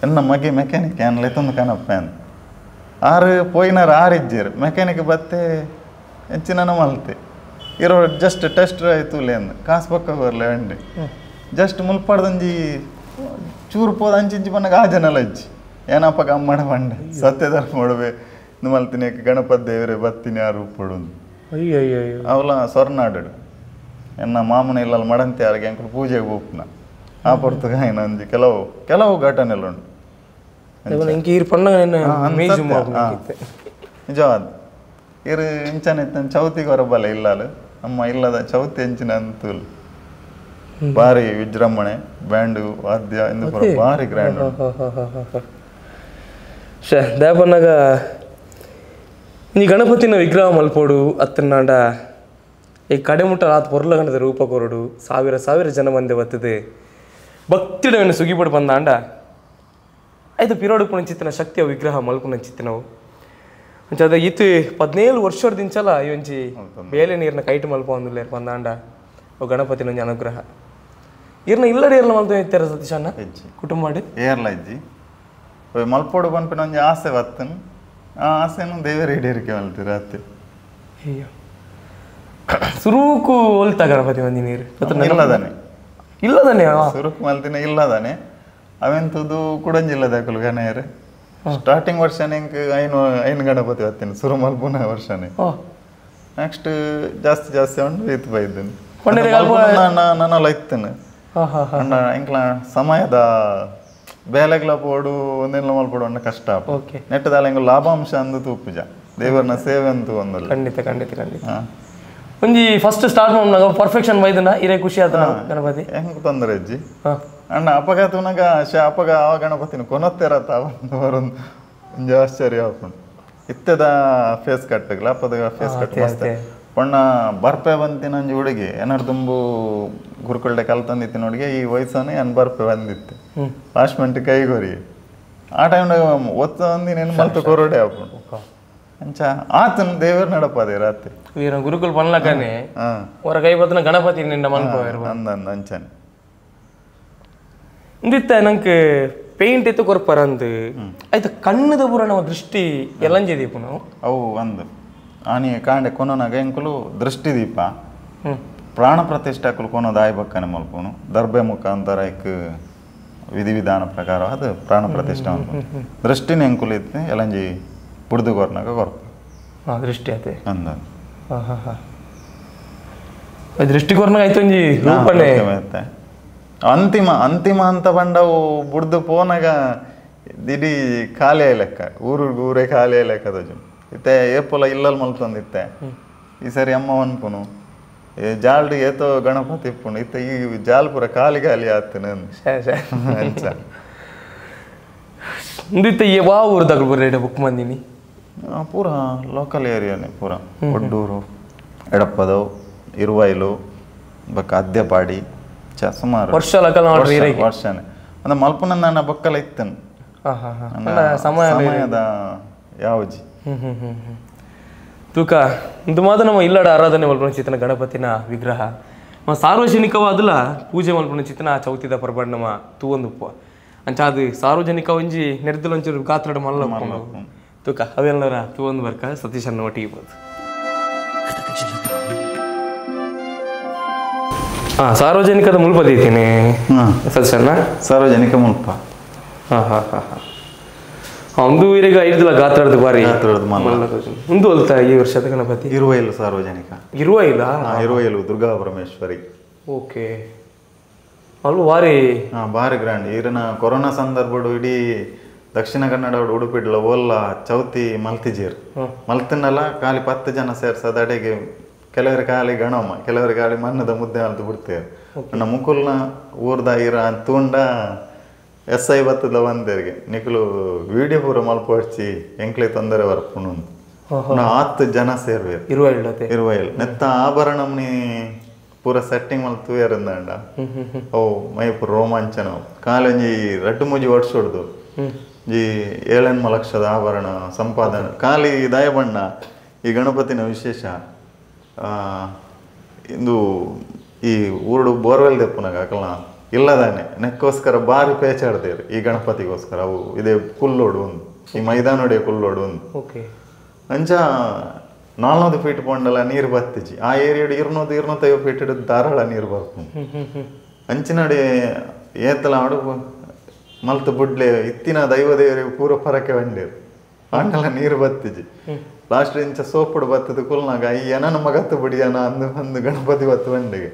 ಎನ್ನ ಮಗೆ ಮೆಕ್ಯಾನಿಕ್ ಏನ್ ಲೆತ್ತೊಂದು ಕನಪ್ಪ ಅಂದು ಆರು ಪೋಯಿನಾರು ಆರು ಇಜ್ಜೇರು ಮೆಕ್ಯಾನಿಕ್ ಬತ್ತೆ ಹೆಚ್ಚಿನ ಮಲ್ತೆ ಇರೋ ಜಸ್ಟ್ ಟೆಸ್ಟ್ ಆಯ್ತು ಅಂದು ಕಾಸು ಪಕ್ಕ ಬರಲೆ ಅಂಡೆ ಜಸ್ಟ್ ಮುಲ್ಪಾಡ್ದಂಜಿ ಚೂರು ಪೋದ ಅಂಚಿಂಚಿ ಬನ್ನಾಗ ಆ ಜನಲ ಇಜ್ಜಿ ಏನಪ್ಪ ಗಮ್ಮಡ ಬಂಡೆ ಸತ್ಯಧರ್ಮ ಮಾಡುವೆ ಇಂದು ಮಲ್ತಿನಿ ಗಣಪತಿ ದೇವರೇ ಬತ್ತಿನಿ ಆ ರೂಪಡು ಅಯ್ಯೋ ಅಯ್ಯೋ. ಅವಲ ಸ್ವರ್ನಾಡು ಎನ್ನ ಮಾಮನ ಇಲ್ಲಲ್ಲಿ ಮಡಂತಿ ಯಾರಿಗೆ ಅಂಕುಲು ಪೂಜೆಗೆ ಹೋಗ್ನ ಆ ಪೊರ್ತುಗಾಯಿನ ಒಂಜಿ ಕೆಲವು ಕೆಲವು ಘಟನೆలు ಉಂಡು. ನಿಜವಾದ ಇರು ಇಂಚನ ಇತ್ತ ಚೌತಿಗೆ ಹೊರಬಲ್ಲ ಇಲ್ಲಲು ನಮ್ಮ ಇಲ್ಲದ ಚೌತಿ ಎಂಚಿನ ಅಂತೂಲು ಭಾರಿ ವಿಜೃಂಭಣೆ ಬ್ಯಾಂಡ್ ವಾದ್ಯ ಇಂದು ಪೂರ ಭಾರಿ ಗ್ರ್ಯಾಂಡ್. ದೇವನಾಗ ಈ ಗಣಪತಿನ ವಿಗ್ರಹ ಮಲ್ಪೋಡು ಅತ್ತನಾಂಡ ಈ ಕಡೆಮುಟ್ಟ ರಾತ್ ಪೊರ್ಲಗಂಡದ ರೂಪ ಕೊರಡು ಸಾವಿರ ಸಾವಿರ ಜನ ಮಂದಿ ಬರ್ತದೆ ಭಕ್ತಿಡವನ್ನು ಸುಗಿಪಡು ಬಂದಾಂಡ ಆಯ್ತು ಪಿರೋಡು ಪುಣಚಿತ್ತಿನ ಶಕ್ತಿಯ ವಿಗ್ರಹ ಮಲ್ಪುನಂಚಿತ್ತಿನವು ಅಂಚ ಅದ ಇತ್ತು 17 ವರ್ಷದಿಂಚಲ ಈ ಒಂಜಿ ಬೇಲೆ ನೀರಿನ ಕೈಟು ಮಲ್ಪ ಒಂದುಲ್ಲೇರು ಬಂದಾಂಡ ಓ ಗಣಪತಿನ ಒಂಜಿ ಅನುಗ್ರಹ ಇರ್ನ ಇಲ್ಲಡೆ ಇರ್ನ ಮಲ್ತ ಇತ್ತರ ಸತೀಶಣ್ಣ ಕುಟುಂಬ ಮಾಡಿ ಏರ್ಲ ಇಜ್ಜಿ ಮಲ್ಪೋಡು ಪನ್ಪಿನ ಒಂಜಿ ಆಸೆ ಬತ್ತನು ಆ ಆಸೆನು ದೇವರ ಈಡೇರಿಕೆ ಮಲ್ತಿರ ಅತ್ತೆ. ಅಯ್ಯೋ ಸುರುಕು ಒಲ್ತ ಗಣಪತಿ ಮಂದಿ ನೀರು ಇಲ್ಲದಾನೆ ಇಲ್ಲದಾನೆ ಸುರುಕು ಮಲ್ತಿನ ಇಲ್ಲದಾನೆ ಅವೆಂತದ್ದು ಕುಡಂಜಿಲ್ಲದ ಗಣೆಯರು ಸ್ಟಾರ್ಟಿಂಗ್ ವರ್ಷನೇ ಇಂಕ್ ಐನು ಐನು ಗಣಪತಿ ಬತ್ತೀನಿ ಸುರು ಮಲ್ಪುನ ವರ್ಷನೇ. ನೆಕ್ಸ್ಟ್ ಜಾಸ್ತಿ ಜಾಸ್ತಿ ಉಂಡು ಇತ್ತು ಬೈದನು ನನ್ನೆಲ್ಲ ಇತ್ತೇನೆ ಅಣ್ಣ ಇಂಕ್ಲ ಸಮಯದ ಬೇಲೆಗ್ಲ ಪೋಡು ಒಂದೆಲ್ಲ ಮಲ್ಪೋಡು ಅಣ್ಣ ಕಷ್ಟ. ನೆಟ್ಟದಾಲ ಎಂಗ್ ಲಾಭಾಂಶ ಅಂದು ತೂಪುಜ ದೇವರನ್ನ ಸೇವೆ ಅಂತೂ ಒಂದಲ್ಲ. ಖಂಡಿತ ಖಂಡಿತ ಖಂಡಿತ. ಒಂಜಿ ಫಸ್ಟ್ ಸ್ಟಾರ್ಟ್ ಮಾಡುವಾಗ ಪರ್ಫೆಕ್ಷನ್ ಬೈದನ ಇರೇ ಖುಷಿ ಆತ ಗಣಪತಿ ಹೆಂಗ್ ತೊಂದರೆ ಅಜ್ಜಿ ಅಣ್ಣ ಅಪಗ ತೂನಗ ಅಪಗ ಆ ಗಣಪತಿನ ಕೊನೊತ್ತೆರತ ಒಂದು ಒಂಜಿ ಆಶ್ಚರ್ಯ ಆಪುಂಡು. ಇತ್ತದ ಫೇಸ್ ಕಟ್ ಅಪದ ಫೇಸ್ ಕಟ್ ಮಸ್ತ್ ಪೊಣ್ಣ ಬರ್ಪೆ ಬಂತಿನ ಒಂಜಿ ಹುಡುಗಿ ಏನಾರು ತುಂಬು ಗುರುಕುಲ್ಡೆ ಕಲ್ತಂದಿತ್ತಿನ ಹುಡುಗಿ ಈ ವಯಸ್ಸನ್ನು ಏನು ಬರ್ಪೆ ಬಂದಿತ್ತು ಲಾಸ್ಟ್ ಮೆಂಟ್ ಕೈಗೊರಿ ಆ ಟೈಮ್ ಒತ್ತ ಒಂದಿನ ಏನು ಮಲ್ತು ಕೊರಡೆ ಆಪುಂಡು. ಅಂಚ ಆತನ ದೇವರು ನಡಪದೆ ರಾತ್ರಿ ವೀರ ಗುರುಕುಲ್ ಪನ್ಲಕನೆ ಹೊರ ಕೈ ಬತ್ತನ ಗಣಪತಿ ನಿನ್ನ ಮನ್ಪೋರು ಅಂದ ಅಂದ ಅಂಚನೆ ಇಂದಿತ್ತ ನಂಗೆ ಪೇಂಟ್ ಇತ್ತು ಕೊರ್ಪರ ಅಂದು ಆಯ್ತು ಕಣ್ಣದ ಪೂರ ನಮ್ಮ ದೃಷ್ಟಿ ಎಲ್ಲಂಜೆ ದೀಪ ನಾವು ಅವು ಒಂದು ಆನಿ ಕಾಂಡೆ ಕೊನೋನಾಗ ಎಂಕುಲು ದೃಷ್ಟಿ ದೀಪ ಪ್ರಾಣ ಪ್ರತಿಷ್ಠಾಕುಲು ಕೊನೋದು ಆಯ್ಬಕ್ಕನೆ ಮಲ್ಪುನು ದರ್ಬೆ ಮುಖಾಂತರ ಇಕ್ ವಿಧಿವಿಧಾನ ಪ್ರಕಾರ ಅದು ಪ್ರಾಣ ಪ್ರತಿಷ್ಠೆ ಮಲ್ಪುನು ದೃಷ್ಟಿನ ಎಂಕುಲು ಇತ್ತು ಎಲ್ಲಂಜಿ ಬುಡ್ದು ಕೊರ್ನಾಗ ಕೊರ್ಪ ದೃಷ್ಟಿ ಆತೆ ಅಂದ ಹಾಂ ಹಾಂ ಹಾಂ ದೃಷ್ಟಿ ಕೊರ್ನಾಗ ಆಯ್ತು ಒಂಜಿ ರೂಪನೇ ಅಂತಿಮ ಅಂತಿಮ ಅಂತ ಬಂಡವು ಬುಡ್ದು ಪೋನಾಗ ದಿಡೀ ಖಾಲಿ ಲೆಕ್ಕ ಊರಿಗೆ ಊರೇ ಖಾಲಿ ಲೆಕ್ಕ ತೋಜು ಇತ್ತೆ ಏಪೊಲ ಇಲ್ಲಲ್ ಮಲ್ತೊಂದಿತ್ತೆ ಈ ಸರಿ ಅಮ್ಮ ಅನ್ಪುನು ಏ ಜಾಲ್ಡ್ ಏತೋ ಗಣಪತಿ ಇಪ್ಪುನು ಇತ್ತೆ ಈ ಜಾಲ್ ಪೂರ ಖಾಲಿ ಖಾಲಿ ಆತನ ಅಂಚ ಇಂದಿತ್ತೆ ವಾ ಊರ್ದಾಗಲು ಬರ ಬುಕ್ ಮಂದಿನಿ ಪೂರ ಲೋಕಲ್ ಏರಿಯಾನೇ ಪೂರ ಒಡ್ಡೂರು ಎಡಪ್ಪದವು ಇರುವೈಲು ಬಕ್ಕ ಅದ್ಯಪಾಡಿ ಸುಮಾರು ವರ್ಷ ವರ್ಷನೇ ಅಂದ್ರೆ ಮಲ್ಪುನ ಬೊಕ್ಕಲ ಇತ್ತನು ಸಮಯದ ಯಾವಜಿ ತೂಕ ಇಂದು ಮಾತ್ರ ನಮ್ಮ ಇಲ್ಲಡ ಆರಾಧನೆ ಮಲ್ಪುನ ಚಿತ್ತನ ಗಣಪತಿನ ವಿಗ್ರಹ ನಮ್ಮ ಸಾರ್ವಜನಿಕವಾದಲ ಪೂಜೆ ಮಲ್ಪುನ ಚಿತ್ತನ ಚೌತಿದ ಪರ್ಬಡ್ ನಮ್ಮ ತೂವೊಂದುಪ್ಪ ಅಂಚ ಅದು ಸಾರ್ವಜನಿಕ ಒಂಜಿ ನೆರೆದಲ ಒಂಚೂರು ಗಾತ್ರಡ ಮಲ್ಲ ತೂಕ ಅವೆಲ್ಲರ ತೂವೊಂದು ಬರ್ಕ ಸತೀಶನ್ನ ಒಟ್ಟಿಗೆ ಬೋದು. ಹಾಂ ಸಾರ್ವಜನಿಕದ ಮುಲ್ಪ ದೀತೀನಿ ಸತೀಶಣ್ಣ ಸಾರ್ವಜನಿಕ ಮುಲ್ಪ ಹಾಂ ಹಾಂ ಹಾಂ ಹಾಂ ಒಂದು ವೀರಿಗೆ ಐದುಲ ಗಾತ್ರದ ಬಾರಿ ಒಂದು ಅಲ್ತ ಈ ವರ್ಷದ ಗಣಪತಿ ಇರುವೈಲು ಸಾರ್ವಜನಿಕ ಇರುವೈಲ ಇರುವೈಲು ದುರ್ಗಾ ಪರಮೇಶ್ವರಿ ಓಕೆ ಅಲ್ಲೂ ಬಾರಿ ಹಾಂ ಭಾರಿ ಗ್ರ್ಯಾಂಡ್ ಈರಿನ ಕೊರೋನಾ ಸಂದರ್ಭಡು ಇಡೀ ದಕ್ಷಿಣ ಕನ್ನಡ ಉಡುಪಿಡ್ಲ ಓಲ್ಲ ಚೌತಿ ಮಲ್ತಿಜೀರ್ ಮಲ್ತಿನಲ್ಲ ಖಾಲಿ 10 ಜನ ಸೇರ್ಸದ ಅಡೆಗೆ ಕೆಲವರು ಖಾಲಿ ಗಣಮ್ಮ ಕೆಲವರು ಖಾಲಿ ಮಣ್ಣದ ಮುದ್ದೆ ಅಂತ ಬಿಡ್ತೇವೆ ನನ್ನ ಮುಕುಲ್ನ ಊರ್ದ ಇರ ತೂಂಡ ಎಸ್ I ಬತ್ತದ ಬಂದೇರಿಗೆ ನಿಕುಲು ವಿಡಿಯೋ ಪೂರ ಮಲ್ಪೊಡ್ಚಿ ಎಂಕ್ಲೆ ತೊಂದರೆ ಬರ್ಪುನು 10 ಜನ ಸೇರ್ವೇರು ಇರುವೈಲ್ ನೆತ್ತ ಆಭರಣಮ್ನಿ ಪೂರ ಸೆಟ್ಟಿಂಗ್ ಮಲ್ ತೂಯರಂದಾಂಡ ಓ ಮೈ ಪೂರ ರೋಮಾಂಚನ ಕಾಲೊಂಜಿ ರಡ್ಡು ಮುಜಿ ಒಡ್ಸೊಡ್ದು ಈ 7 ಲಕ್ಷದ ಆಭರಣ ಸಂಪಾದನೆ ಖಾಲಿ ದಯಬಣ್ಣ ಈ ಗಣಪತಿನ ವಿಶೇಷ ಇಂದು ಈ ಊರುಡು ಬೋರ್ವೆಲ್ ದೆಪ್ಪುನಾಗ ಅಕಲ್ನ ಇಲ್ಲದಾನೆ ನೆಕ್ಕೋಸ್ಕರ ಬಾರಿ ಪೇಚಾಡ್ದೇರು ಈ ಗಣಪತಿಗೋಸ್ಕರ ಅವು ಇದೇ ಕುಲ್ಲೋಡು ಒಂದು ಈ ಮೈದಾನೋಡೆ ಕುಲ್ಲೋಡು ಒಂದು ಓಕೆ ಅಂಚ 400 ಫೀಟ್ ಪೋಂಡಲ ನೀರು ಬತ್ತಿಜಿ ಆ ಏರಿಯಾಡು 200 250 ಫೀಟ್ ಧಾರಾಳ ನೀರು ಬರ್ಪುಂಡು ಅಂಚಿನಡೆ ಏತಲ ಆಡು ಮಲ್ತು ಬುಡ್ಲೆ ಇತ್ತಿನ ದೈವ ದೇವರಿಗೆ ಪೂರ ಪರಕೆ ಬಂಡೇರು ಆಂಡಲ ನೀರು ಬತ್ತಿಜಿ ಲಾಸ್ಟ್ ಇಂಚ ಸೋಪುಡು ಬತ್ತದ ಕುಲ್ನಾಗ ಈ ಏನನ ಮಗತ್ತು ಬಿಡಿಯನ ಅಂದು ಒಂದು ಗಣಪತಿ ಬತ್ತು ಬಂಡಿಗೆ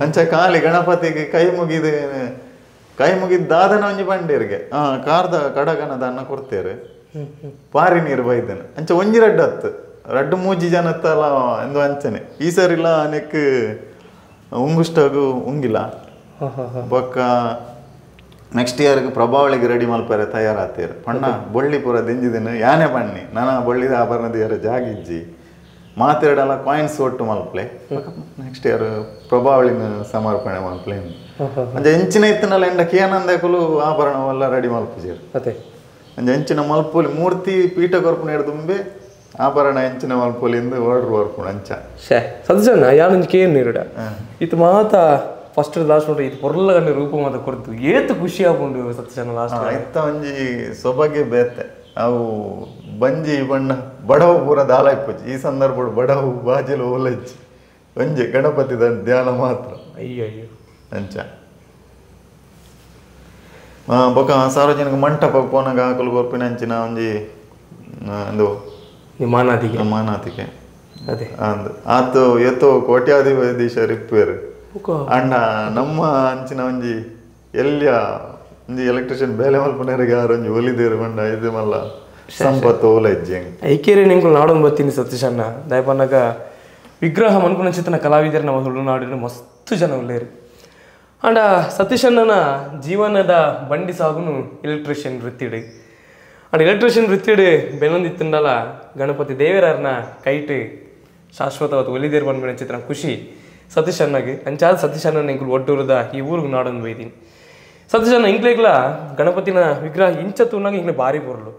ಅಂಚ ಖಾಲಿ ಗಣಪತಿಗೆ ಕೈ ಮುಗಿದ ಕೈ ಮುಗಿದ ದಾದನ ಒಂಜಿ ಬಂಡೇರಿಗೆ ಕಾರ್ದ ಕಡಗನದ ಅನ್ನ ಕೊಡ್ತೇರು ಪಾರಿ ನೀರು ಬೈದನ ಅಂಚ ಒಂಜಿ ರಡ್ಡು ಹತ್ತು ರಡ್ಡು ಮೂಜಿ ಜನತ್ತಲ್ಲ ಎಂದು ಅಂಚನೆ ಈ ಸರಿಲ್ಲ ನೆಕ್ ಉಂಗುಷ್ಟಾಗು ಉಂಗಿಲ್ಲ ಬೊಕ್ಕ ನೆಕ್ಸ್ಟ್ ಇಯರ್ಗೆ ಪ್ರಭಾವಳಿಗೆ ರೆಡಿ ಮಲ್ಪರೆ ತಯಾರಾತೀರು ಪಣ್ಣ ಬೊಳ್ಳಿ ಪೂರ ದಿಂಜಿದಿನ ಯಾನೆ ಬಣ್ಣಿ ನಾನು ಬೊಳ್ಳಿದ ಆಭರಣದ ಯಾರ ಜಾಗಿಜ್ಜಿ ಮಾತೆರಡಲ್ಲ ಕಾಯಿನ್ಸ್ ಒಟ್ಟು ಮಲ್ಪ್ಲೆ ನೆಕ್ಸ್ಟ್ ಇಯರ್ ಪ್ರಭಾವಳಿನ ಸಮರ್ಪಣೆ ಮಲ್ಪ್ಲೆ ಅಂಚ ಎಂಚಿನ ಇತ್ತಿನಲ್ಲ ಎಂಡ ಕೇನಂದಕುಲು ಆಭರಣವೆಲ್ಲ ರೆಡಿ ಮಲ್ಪುಜೇರು ಅದೇ ಅಂಚ ಎಂಚಿನ ಮಲ್ಪುಲಿ ಮೂರ್ತಿ ಪೀಠ ಕೊರ್ಪುನ ಹಿಡ್ದುಂಬೆ ಆಭರಣ ಎಂಚಿನ ಮಲ್ಪುಲಿಂದ ಆರ್ಡರ್ ಬರ್ಪುಣ ಅಂಚ ಶೇ ಸಜ್ಜನ ಯಾನೊಂಜಿ ಕೇನ್ ಇರುಡ ಇತ್ತು ಮಾತಾ ಫಸ್ಟ್ ಲಾಸ್ಟ್ ನೋಡ್ರಿ ಇದು ಪೊರ್ಲಗಂಡ ರೂಪ ಮಾತ ಕೊರ್ದು ಏತು ಖುಷಿ ಆಪುಂಡು ಸತ್ಯಜನ ಲಾಸ್ಟ್ ಇತ್ತ ಒಂಜಿ ಸೊಬಗೆ ಬೇತೆ ಅವು ಬಂಜಿ ಬಣ್ಣ ಬಡವು ಪೂರ ದಾಳ ಇಪ್ಪುಜಿ ಈ ಸಂದರ್ಭಡು ಬಡವು ಬಾಜಿಲು ಓಲಜ್ಜಿ ಒಂಜಿ ಗಣಪತಿ ಧ್ಯಾನ ಮಾತ್ರ ಅಯ್ಯೋ ಅಯ್ಯೋ ಅಂಚ ಬೊಕ ಸಾರ್ವಜನಿಕ ಮಂಟಪ ಪೋನಾಗ ಹಾಕಲು ಕೊರ್ಪಿನ ಅಂಚಿನ ಒಂಜಿ ಒಂದು ಮಾನಾತಿಗೆ ಮಾನಾತಿಗೆ ಅದೇ ಅಂದ್ ಆತು ಏತೋ ಕೋಟ್ಯಾಧಿಪತಿ ರಿಪ್ಪೇರು ಅಣ್ಣ ನಮ್ಮ ಅಂಚಿನ ಒಂಜಿ ಎಲ್ಲಿಯ ಒಂಜಿ ಎಲೆಕ್ಟ್ರಿಷಿಯನ್ ಬೇಲೆ ಮಲ್ಪನರಿಗೆ ಯಾರು ಒಂಜಿ ಒಲಿದೇರು ಬಂಡ ಇದು ಮಲ್ಲ ಸಂಪತ್ತು ಓಲ ಇಜ್ಜಿ ಐಕೇರಿ ನಿಂಗಳು ನಾಡೊಂದು ಬರ್ತೀನಿ ಸತೀಶಣ್ಣ ದಯಪನ್ನಾಗ ವಿಗ್ರಹ ಮನ್ಪುನ ಚಿತ್ತನ ಕಲಾವಿದರು ನಮ್ಮ ತುಳುನಾಡಿನ ಮಸ್ತ್ ಜನ ಉಳ್ಳೇರು ಅಂಡ ಸತೀಶಣ್ಣನ ಜೀವನದ ಬಂಡಿ ಸಾಗುನು ಎಲೆಕ್ಟ್ರಿಷಿಯನ್ ವೃತ್ತಿಡು ಅಂಡ್ ಎಲೆಕ್ಟ್ರಿಷಿಯನ್ ವೃತ್ತಿಡು ಬೆನೊಂದಿತ್ತಂಡಲ ಗಣಪತಿ ದೇವರನ್ನ ಕೈಟು ಶಾಶ್ವತವಾದ ಒಲಿದೇರು ಬಂದ್ಬಿಡ ಚಿತ್ರ ಖುಷಿ ಸತೀಶ್ ಅಣ್ಣಗೆ ಅಂಚಾದ ಸತೀಶ್ ಅಣ್ಣನ ಇಂಕುಲು ಒಡ್ಡೂರದ ಈ ಊರಿಗೆ ನಾಡೊಂದು ಬೈದೀನಿ ಸತೀಶ್ ಅಣ್ಣ ಇಂಕ್ಲೆಗ್ಲ ಗಣಪತಿನ ವಿಗ್ರಹ ಇಂಚ ತೂನಾಗ ಇಂಕ್ಲೆ ಭಾರಿ ಪೊರ್ಲು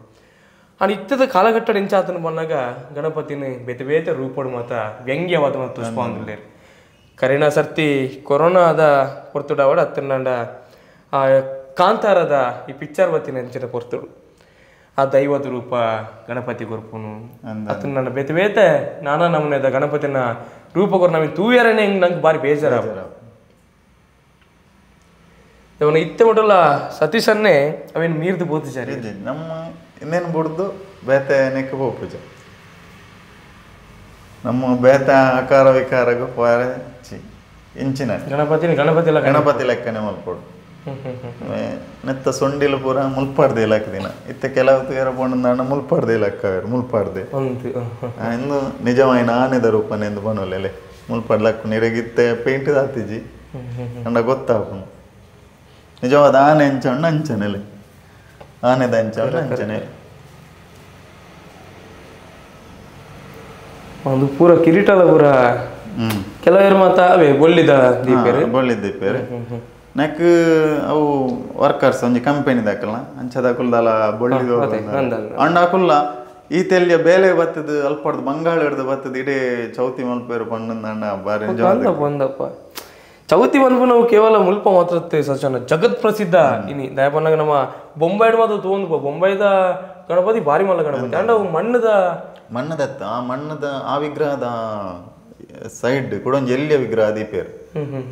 And ಇತ್ತದ ಕಾಲಘಟ್ಟ ಎಂಚಾತನ ಬಂದಾಗ ಗಣಪತಿನ ಬೇತೆ ಬೇತೆ ರೂಪಡು ಮಾತ ವ್ಯಂಗ್ಯವಾದ ಮತ್ತು ಪುಷ್ಪಾಂಜಲಿ ಕರಿನ ಸರ್ತಿ ಕೊರೋನಾದ ಪೊರ್ತುಡಾವಡ ಅತ್ತನಾಂಡ ಆ ಕಾಂತಾರದ ಈ ಪಿಕ್ಚರ್ ಬತ್ತಿನ ಅಂಚಿನ ಪೊರ್ತುಡು ಆ ದೈವದ ರೂಪ ಗಣಪತಿ ಕೊರ್ಪುನು ಅತ್ತನಾಂಡ ಬೇತೆ ಬೇತೆ ನಾನಾ ನಮೂನೆದ ಗಣಪತಿನ ರೂಪ ಕೊರ್ ನಮಗೆ ತೂಯರನೆ ಹಿಂಗೆ ನಂಗೆ ಭಾರಿ ಬೇಜಾರ ಅವನ ಇತ್ತೆ ಮೊದಲ ಸತೀಶನ್ನೇ ಅವೇನು ಮೀರ್ದು ಬೋತಿಚಾರಿ ನಮ್ಮ ಇನ್ನೇನು ಬುಡ್ದು ಬೇತೆ ನೆಕ್ಕ ಪೂಜೆ ನಮ್ಮ ಬೇತ ಆಕಾರ ವಿಕಾರಗೂ ಪೋರೆ ಇಂಚಿನ ಗಣಪತಿ ಗಣಪತಿ ಗಣಪತಿ ಲೆಕ್ಕನೆ ಮಲ್ಪೊಡು ನೆತ್ತ ಸೊಂಡಿಲು ಪೂರ ಮುಲ್ಪಾಡ್ದೆ ಇಲಾಖೆ ದಿನ ಇತ್ತ ಕೆಲವು ತೇರ ಪೋಂಡ ಮುಲ್ಪಾಡ್ದೆ ಇಲಾಖೆ ಮುಲ್ಪಾಡ್ದೆ ಇಂದು ನಿಜವಾಯಿನ ಆನೆದ ರೂಪನೆ ಎಂದು ಬನೋಲೆ ಮುಲ್ಪಾಡ್ ಲಕ್ಕು ನೀರಿಗಿತ್ತೆ ಪೇಂಟ್ ದಾತಿಜಿ ಅಂಡ ಗೊತ್ತಾಪುನು ನಿಜವಾದ ಆನೆ ಅಂಚಣ್ಣ ಅಂಚನೆಲೆ ಆನೆದ ಅಂಚಣ್ಣ ಅಂಚನೆ ಒಂದು ಪೂರ ಕಿರೀಟಲ ಪೂರ ಕೆಲವರು ಮಾತ ಅವೇ ಬೊಳ್ಳಿದ ದೀಪೇರು ಬೊಳ್ಳಿದ ದೀಪೇರು ನೆಕ್ ಅವು ವರ್ಕರ್ಸ್ ಒಂಜಿ ಕಂಪೆನಿ ದಾಕಲ್ಲ ಅಂಚದಾಕುಲ್ದಲ ಬೊಳ್ಳಿದ ಅಂಡ ಅಕುಲ್ಲ ಈ ತೆಲ್ಲಿಯ ಬೇಲೆ ಬತ್ತದ ಅಲ್ಪಡ್ದು ಬಂಗಾಳ ಹಿಡ್ದು ಬತ್ತದ ಇಡೀ ಚೌತಿ ಮಲ್ಪೇರು ಪಣ್ಣಂದ ಬಾರಿ ಬಂದಪ್ಪ ಚೌತಿ ಮನ್ಪು ನಾವು ಕೇವಲ ಮುಲ್ಪ ಮಾತ್ರ ಸಚನ ಜಗತ್ ಪ್ರಸಿದ್ಧ ಇನಿ ದಯಪನ್ನಾಗ ನಮ್ಮ ಬೊಂಬೈಡ್ ಮಾತ್ರ ತಗೊಂಡು ಬೊಂಬೈದ ಗಣಪತಿ ಭಾರಿ ಮಲ್ಲ ಗಣಪತಿ ಅಂಡ ಅವು ಮಣ್ಣದ ಮಣ್ಣದತ್ತ ಆ ಮಣ್ಣದ ಆ ವಿಗ್ರಹದ ಸೈಡ್ ಕೂಡ ಒಂಜಿ ಎಲ್ಲಿಯ ವಿಗ್ರಹ ದೀಪೇರು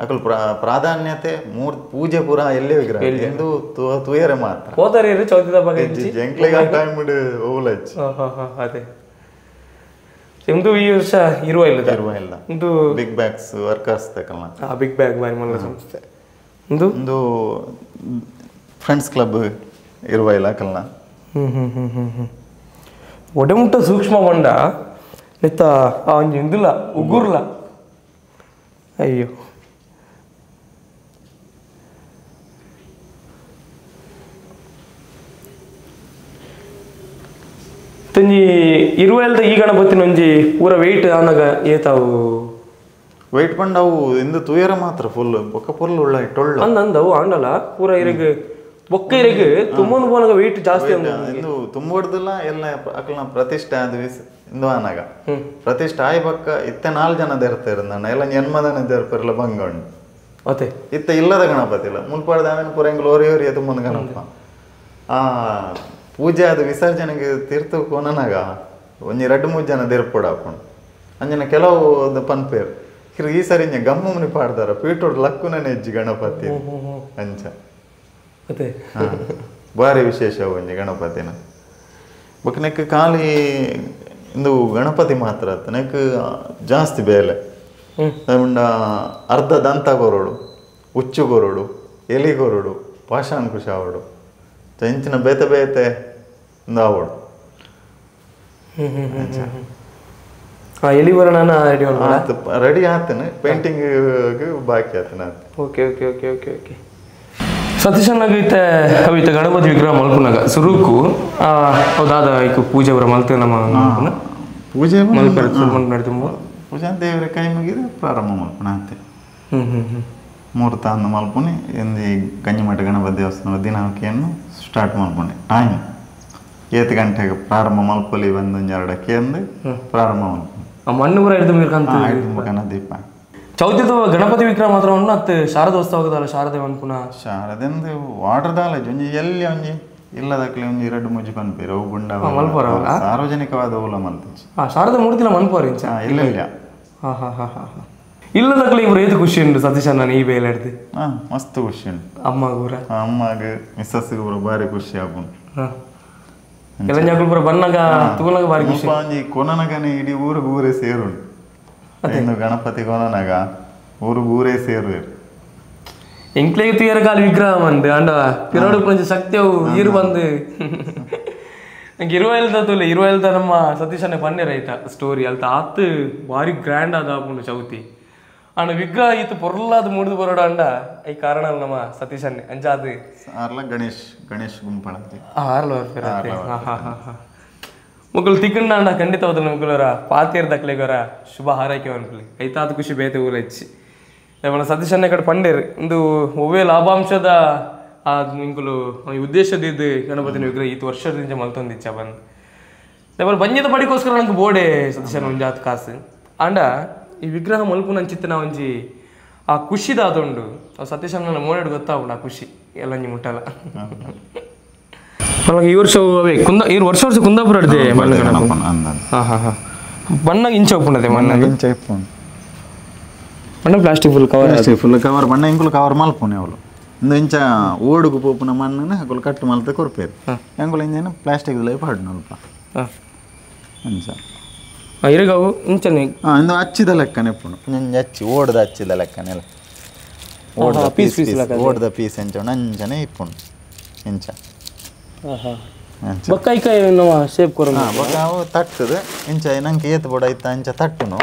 ಅಕುಲ್ ಪ್ರಾಧಾನ್ಯತೆ ಮೂರ್ ಪೂಜೆ ಪೂರ ಎಲ್ಲೇ ವಿಗ್ರಹ ಎಂದು ತೂಯರೆ ಮಾತ್ರ ಹೋದರೆ ಚೌತಿದ ಬಗ್ಗೆ ಎಂಕ್ಲೆಗ್ ಆ ಟೈಮ್ ಓಲಚ್ಚಿ ಅದೇ ಇಂದು ಈ ವರ್ಷ ಇರುವ ಇಲ್ಲ ಇರುವ ಇಲ್ಲ ಇಂದು big bags workers ತಕಲ್ಲ ಆ ಬಿಗ್ ಬ್ಯಾಗ್ ಬಾರಿ ಮಲ್ಲ ಸಂಸ್ಥೆ ಇಂದು ಇಂದು ಫ್ರೆಂಡ್ಸ್ ಕ್ಲಬ್ ಇರುವ ಇಲ್ಲ ಕಲ್ನ ಒಡೆಮುಟ್ಟ ಸೂಕ್ಷ್ಮ ಬಂಡ ನೆತ್ತ ಆ ಒಂಜಿ ಇಂದುಲ ಉಗುರ್ಲ ಅಯ್ಯೋ ತಂಜಿ ಇರುವೆಲ್ದ ಈ ಗಣಪತಿನ ಒಂಜಿ ಪೂರ ವೆಯ್ಟ್ ಆನಗ ಏತಾವು ವೆಯ್ಟ್ ಪಂಡ ಅವು ಇಂದು ತೂಯರ ಮಾತ್ರ ಫುಲ್ ಬೊಕ್ಕ ಫುಲ್ ಉಳ್ಳ ಇಟ್ಟೊಳ್ಳ ಅಂದ ಅಂದವು ಆಂಡಲ ಪೂರ ಇರಗ್ ಬೊಕ್ಕ ಇರಗ್ ತುಂಬೊಂದು ಪೋನಗ ವೆಯ್ಟ್ ಜಾಸ್ತಿ ಅಂದ ಇಂದು ತುಂಬೊಡ್ದಿಲ್ಲ ಎಲ್ಲ ಅಕಲ್ನ ಪ್ರತಿಷ್ಠೆ ಅದು ಇಂದು ಆನಗ ಪ್ರತಿಷ್ಠೆ ಆಯ್ ಬಕ್ಕ ಇತ್ತೆ 4 ಜನ ದೇರ್ತಾರೆ ನನ್ನ ಎಲ್ಲ ಜನ್ಮದನ ದೇರ್ಪೆರ್ಲ ಬಂಗ ಉಂಡು ಅದೇ ಇತ್ತ ಇಲ್ಲದ ಗಣಪತಿ ಇಲ್ಲ ಮುಲ್ಪಾಡ್ದ ಆಮೇಲೆ ಪೂರ ಎಂಗ್ಲ ಓರಿ ಓರಿ ತುಂಬೊಂದು ಗಣಪ ಆ ಪೂಜೆ ಅದು ವಿಸರ್ಜನೆಗೆ ತೀರ್ಥ ಕೊನನಾಗ ಒಂಜಿ 2-3 ಜನ ದೇರ್ಪೊಡು ಹಾಕೊಂಡು ಅಂಜನ ಕೆಲವು ಒಂದು ಪನ್ಪೇರು ಕಿರು ಈ ಸರಿ ಇಂಜ ಗಮ್ಮು ಮುನಿ ಪಾಡ್ದಾರ ಪೀಟೋಡು ಲಕ್ಕುನ ನೆಜ್ಜಿ ಗಣಪತಿ ಅಂಚ ಅದೇ ಭಾರಿ ವಿಶೇಷ ಒಂಜಿ ಗಣಪತಿನ ಬೊಕ್ಕ ನೆಕ್ ಖಾಲಿ ಇಂದು ಗಣಪತಿ ಮಾತ್ರ ಅತ್ತ ನೆಕ್ ಜಾಸ್ತಿ ಬೇಲೆ ಉಂಡ ಅರ್ಧ ದಂತ ಕೊರಡು ಉಚ್ಚು ಕೊರಡು ಎಲಿ ಕೊರಡು ಪಾಶಾಂಕುಶ ಆವಡು ಇಂಚಿನ ಬೇತೆ ಬೇತೆ ಇಂದು ಆವಡು ಎಲಿ ಬರೋಣ ರೆಡಿ ಆತನ ಪೇಂಟಿಂಗ್ ಬಾಕಿ ಆತನ okay okay okay okay okay ಸತೀಶನ್ನಾಗ ಇತ್ತೆ ಅವಿತ ಗಣಪತಿ ವಿಗ್ರಹ ಮಲ್ಪುನಾಗ ಸುರುಕು ಹೌದಾದ ಈಗ ಪೂಜೆ ಅವರ ಮಲ್ತೇವೆ ನಮ್ಮ ಪೂಜೆ ಮಲ್ಪರೆ ತುಂಬ ಪೂಜೆ ದೇವರ ಕೈ ಮುಗಿದು ಪ್ರಾರಂಭ ಮಲ್ಪುಣ ಅಂತೆ ಮುಹೂರ್ತ ಅಂದು ಮಲ್ಪುನಿ ಎಂದು ಈ ಗಂಜಿಮಠ ಗಣಪತಿ ದೇವಸ್ಥಾನ ದಿನಾಕಿಯನ್ನು ಸ್ಟಾರ್ಟ್ ಮಲ್ಪುನಿ ಟೈಮ್ 8 ಗಂಟೆಗೆ ಪ್ರಾರಂಭ ಮಲ್ಪಲಿ ಬಂದು 2 ಅಂದು ಪ್ರಾರಂಭ ಮಲ್ಪುನಿ ಮಣ್ಣು ಪೂರ ಹಿಡಿದು ಮುಖನ ದೀಪ ಚೌತಿದ ಗಣಪತಿ ವಿಗ್ರಹ ಮಾತ್ರ ಉಂಡು ಅತ್ತು ಶಾರದೋತ್ಸವದಲ್ಲ ಶಾರದೆ ಪನ್ಪುನ ಶಾರದೆಂದು ವಾಟರ್ದಾಲ ಒಂಜಿ ಎಲ್ಲಿ ಒಂಜಿ ಇಲ್ಲದಕ್ಲೆ ಒಂಜಿ 2-3 ಪನ್ಪೇರು ಅವು ಗುಂಡ ಮಲ್ಪರ ಸಾರ್ವಜನಿಕವಾದ ಓಲ ಮಲ್ತಿಚ್ಚಿ ಶಾರದಾ ಮೂರ್ತಿಲ ಮನ್ಪುವರ್ ಇಂಚ ಇಲ್ಲ ಇಲ್ಲ ಹಾ ಹಾ ಹಾ ಹಾ ಇಲ್ಲದಕ್ಲೆ ಇವರು ಏತು ಖುಷಿ ಉಂಟು ಸತೀಶ್ ನಾನು ಈ ಬೇಲೆ ಹಿಡ್ದು ಮಸ್ತ್ ಖುಷಿ ಉಂಟು ಅಮ್ಮ ಪೂರ ಅಮ್ಮಗ ಮಿಸ್ಸಸ್ ಪೂರ ಭಾರಿ ಖುಷಿ ಆಪುಂಡು ಎಲ್ಲ ಜನ ಪೂರ ಬನ್ನಾಗ ತೂನಾಗ ಭಾರಿ ಖುಷಿ ಒಂಜಿ ಕೊನನಗನೆ ಇಡೀ ಊರಿಗೆ ಊರೇ ಸೇರುಂಟು ಇನ್ನು ಗಣಪತಿ ಕೊನನಾಗ ಊರಿಗೆ ಊರೇ ಸೇರುವೆರು ಎಂಕ್ಲೆಗ್ ತೂಯರ ಕಾಲ ವಿಗ್ರಹ ಬಂದು ಅಂಡ ಪಿರೋಡು ಪಂಚ ಶಕ್ತಿ ಅವು ಈರು ಬಂದು ನಂಗೆ ಇರುವಲ್ದ ತೂಲೆ ಇರುವಲ್ದ ನಮ್ಮ ಸತೀಶನೇ ಪನ್ನೆ ರೈತ ಸ್ಟೋರಿ ಅಲ್ತ ಆತ್ ಭಾರಿ ಗ್ರ್ಯಾಂಡ್ ಆದ ಆಪುಂಡು ಚೌತಿ ಅಂಡ ವಿಗ್ರಹ ಈತ ಪೊರ್ಲಾದ ಮೂಡ್ದು ಬರೋಡ ಅಂಡ ಈ ಕಾರಣ ನಮ್ಮ ಸತೀಶನ್ನೇ ಅಂಚಾದ್ ಆರ್ಲ ಗಣೇಶ್ ಗಣೇಶ್ ಗುಂಪಳ ಆರ್ಲ ಮುಗುಲು ತಿಕ್ಕಂಡ ಅಂಡ ಖಂಡಿತವಾದ ಮುಗುಲರ ಪಾತೇರ್ ದಕ್ಲೆಗರ ಶುಭ ಹಾರೈಕೆ ಅನ್ಕಲಿ ಐತಾದ ಖುಷಿ ಬೇತೆ ಊರಚ್ಚಿ ಸತೀಶನ್ನೇ ಕಡೆ ಪಂಡೇರು ಒಂದು ಒವ್ವೇ ಲಾಭಾಂಶದ ಆ ನಿಂಕುಲು ಉದ್ದೇಶದ ಇದು ಗಣಪತಿನ ವಿಗ್ರಹ ಈತ ವರ್ಷದಿಂದ ಮಲ್ತೊಂದಿಚ್ಚ ಬಂದು ದೇವರ ಬಂಜದ ಪಡಿಕೋಸ್ಕರ ನಂಗೆ ಬೋಡೆ ಸತೀಶನ ಒಂಜಾತ್ ಕಾಸು ಆಂಡ ಈ ವಿಗ್ರಹ ಮಲ್ಪುನಂಚಿತ್ತಿನ ಒಂಜಿ ಆ ಖುಷಿದ ಅದೊಂಡು ಸತೀಶನ ಮೋನೆಡ್ ಗೊತ್ತಾವುಂಡು ಆ ಖುಷಿ ಎಲ್ಲ ಒಂಜಿ ಮುಟ್ಟಲ ಮಲ್ಲ ಈ ವರ್ಷ ಅವೇ ಕುಂದ ಈ ವರ್ಷ ವರ್ಷ ಕುಂದಾಪುರ ಅಡ್ದೆ ಹಾಂ ಹಾಂ ಹಾಂ ಬಣ್ಣ ಇಂಚ ಉಪ್ಪುಂಡದೆ ಮಣ್ಣ ಇಂಚ ಉಪ್ಪುಂಡು ಮಣ್ಣ plastic full cover full cover ಬಣ್ಣ ಇಂಕುಲು ಕವರ್ ಮಲ್ಪುನೆ ಅವಳು ಇಂದು ಇಂಚ ಓಡುಗು ಪೋಪುನ ಮಣ್ಣನ್ನು ಅಕುಲು ಕಟ್ಟು ಮಲ್ತೆ ಕೊರ್ಪೇರು ಎಂಕುಲು ಇಂಜನ ಪ್ಲಾಸ್ಟಿಕ್ ಲೈಫ್ ಹಾಡು ಅಲ್ಪ ಅಂಚ ಇರಗವು ಇಂಚನೆ ಇಂದು ಅಚ್ಚಿದ ಲೆಕ್ಕನೆ ಇಪ್ಪುಂಡು ಇಂಜ ಅಚ್ಚಿ ಓಡ್ದ ಅಚ್ಚಿದ ಲೆಕ್ಕನೆ ಓಡ್ದ ಪೀಸ್ ಪೀಸ್ ಓಡ್ದ ಪೀಸ್ ಎಂಚ ಅಂಚನೆ ಇಪ್ಪುಂಡು ಇಂಚ ಬೊಕ್ಕ ಐಕ ನಮ್ಮ ಶೇಪ್ ಕೊರೊಂದು ಬೊಕ್ಕ ಅವು ತಟ್ಟುದು ಇಂಚ ನಂಗೆ ಏತ್ ಬೋಡ ಐತ ಅಂಚ ತಟ್ಟುನು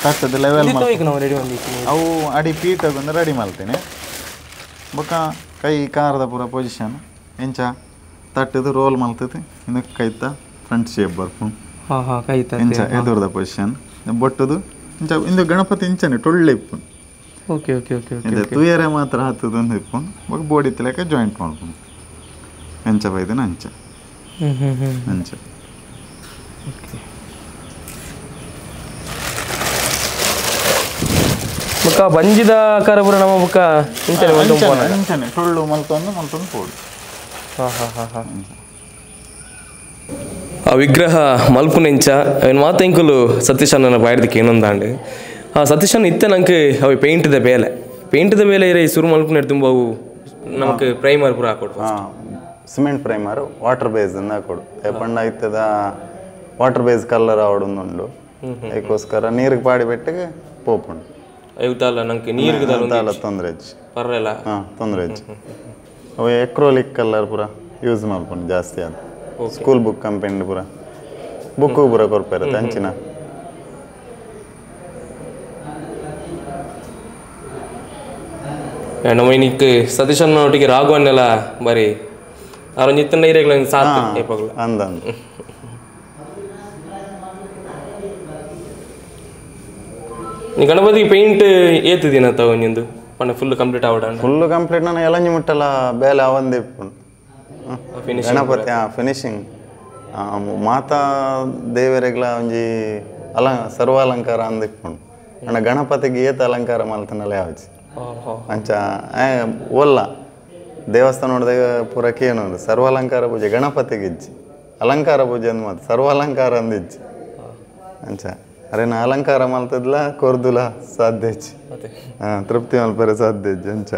ತಟ್ಟದ ಲೆವೆಲ್ ರೆಡಿ ಅವು ಅಡಿ ಪೀಟಗೊಂದು ರೆಡಿ ಮಾಡ್ತೀನಿ ಬೊಕ್ಕ ಕೈ ಕಾರದ ಪೂರ ಪೊಸಿಷನ್ ಇಂಚ ತಟ್ಟದು ರೋಲ್ ಮಲ್ತದೆ ಇನ್ನು ಕೈತ ಫ್ರಂಟ್ ಶೇಪ್ ಬರ್ಪುಂಡು ಹಾಂ ಹಾಂ ಕೈತ ಇಂಚ ಎದುರ್ದ ಪೊಸಿಷನ್ ಬೊಟ್ಟದು ಇಂಚ ಇಂದು ಗಣಪತಿ ಇಂಚನೆ ಟೊಳ್ಳೆ ಇಪ್ಪುಂಡು okay okay okay okay ತೂಯರೆ ಮಾತ್ರ ಹತ್ತದು ಒಂದು ಇಪ್ಪುಂಡು ಬೊಕ್ಕ ಬೋಡಿ ಲೆಕ್ಕ ಜಾಯಿಂಟ್ ಮಾಡ್ಕೊಂಡು ಅಂಚ ಬೈದನ ಅಂಚ ಅಂಚ ಬೊಕ್ಕ ಬಂಜಿದ ಆಕಾರ ಪೂರ ನಮ್ಮ ಬೊಕ್ಕ ಇಂಚನೆ ಅಂಚನೆ ಟೊಳ್ಳು ಮಲ್ತೊಂದು ಮಲ್ತೊಂದು ಪೋಡು ಹಾಂ ಹಾಂ ಹಾಂ ಹಾಂ ಆ ವಿಗ್ರಹ ಮಲ್ಪುನೆಂಚ ಅವನ ಮಾತೆಂಕುಲು ಸತೀಶಣ್ಣನ ಬಾಯ್ದಕ್ಕೆ ಏನೊಂದಾಂಡು ಆ ಸತೀಶಣ್ಣ ಇತ್ತೆ ನಂಗೆ ಅవి ಪೇಂಟ್ದ ಬೇಲೆ ಪೇಂಟ್ದ ಬೇಲೆ ಇರೇ ಸುರು ಮಲ್ಪುನೆ ತುಂಬ ಅವು ನಮಕ್ ಪ್ರೈಮರ್ ಪೂರ ಹಾಕೊಡು cement primer water base ಅಂದು ಹಾಕೊಡು ಪಂಡ ಇತ್ತದ water base colour ಆವಡೊಂದುಂಡು ಅದಕ್ಕೋಸ್ಕರ ನೀರಿಗೆ ಪಾಡಿ ಬೆಟ್ಟಿಗೆ ಪೋಪುಂಡು ಐವತ್ತಲ್ಲ ನಂಗೆ ನೀರಿಗೆ ದಾಲ ತೊಂದರೆ ಹೆಚ್ಚು ಪರ್ರೆಲ್ಲ ಹಾಂ ತೊಂದರೆ ಹೆಚ್ಚು ಅವು ಎಕ್ರೋಲಿಕ್ ಕಲರ್ ಪೂರ ಯೂಸ್ ಮಲ್ಪುಂಡು ಜಾಸ್ತಿ ಅದು school book company ಪೂರ ಬುಕ್ ಪೂರ ಕೊರ್ಪೇರತ್ತೆ ಅಂಚಿನ ನಮ್ಮ ಇನ್ನಿಕ್ ಸತೀಶಣ್ಣ ಒಟ್ಟಿಗೆ ರಾಘವನ್ನೆಲ್ಲ ಬರೀ ಅವರೊಂದು ಇತ್ತಂಡ ಇರೇಗ್ಲ ಸಾತ್ ಏಪಗ್ಲ ಅಂದ ನೀ ಗಣಪತಿ ಪೇಂಟ್ ಏತಿದ್ದೀನ ತಾವು ಒಂದೊಂದು ಪಂಡ ಫುಲ್ ಕಂಪ್ಲೀಟ್ ಆವಡ ಫುಲ್ ಕಂಪ್ಲೀಟ್ ನಾನು ಎಲಂಜಿ ಮುಟ್ಟಲ್ಲ ಬೇಲೆ ಅವಂದೇ ಇಪ್ಪುಂಡು ಗಣಪತಿ ಹಾಂ ಫಿನಿಶಿಂಗ್ ಮಾತಾ ದೇವರೆಗ್ಲ ಒಂಜಿ ಸರ್ವಾಲಂಕಾರ ಅಂದ್ ಇಪ್ಪುಂಡು ಅಂಡ ಗಣಪತಿಗೆ ಏತ ಅಲಂಕಾರ ಮಲ್ತನಲ್ಲ ಯಾವಚಿ ಅಂಚ ಓಲ್ಲ ದೇವಸ್ಥಾನ ನೋಡಿದಾಗ ಪೂರ ಕೇನು ಸರ್ವಾಲಂಕಾರ ಪೂಜೆ ಗಣಪತಿಗೆ ಇಜ್ಜಿ ಅಲಂಕಾರ ಪೂಜೆ ಅಂದ್ ಮಾತು ಸರ್ವಾಲಂಕಾರ ಅಂದ್ ಇಜ್ಜಿ ಅಂಚ ಅರೆ ನಾ ಅಲಂಕಾರ ಮಲ್ತದ್ಲ ಕೊರ್ದುಲ ಸಾಧ್ಯ ಇಜ್ಜಿ ಹಾಂ ತೃಪ್ತಿ ಮಲ್ಪರೆ ಸಾಧ್ಯ ಇಜ್ಜಿ ಅಂಚ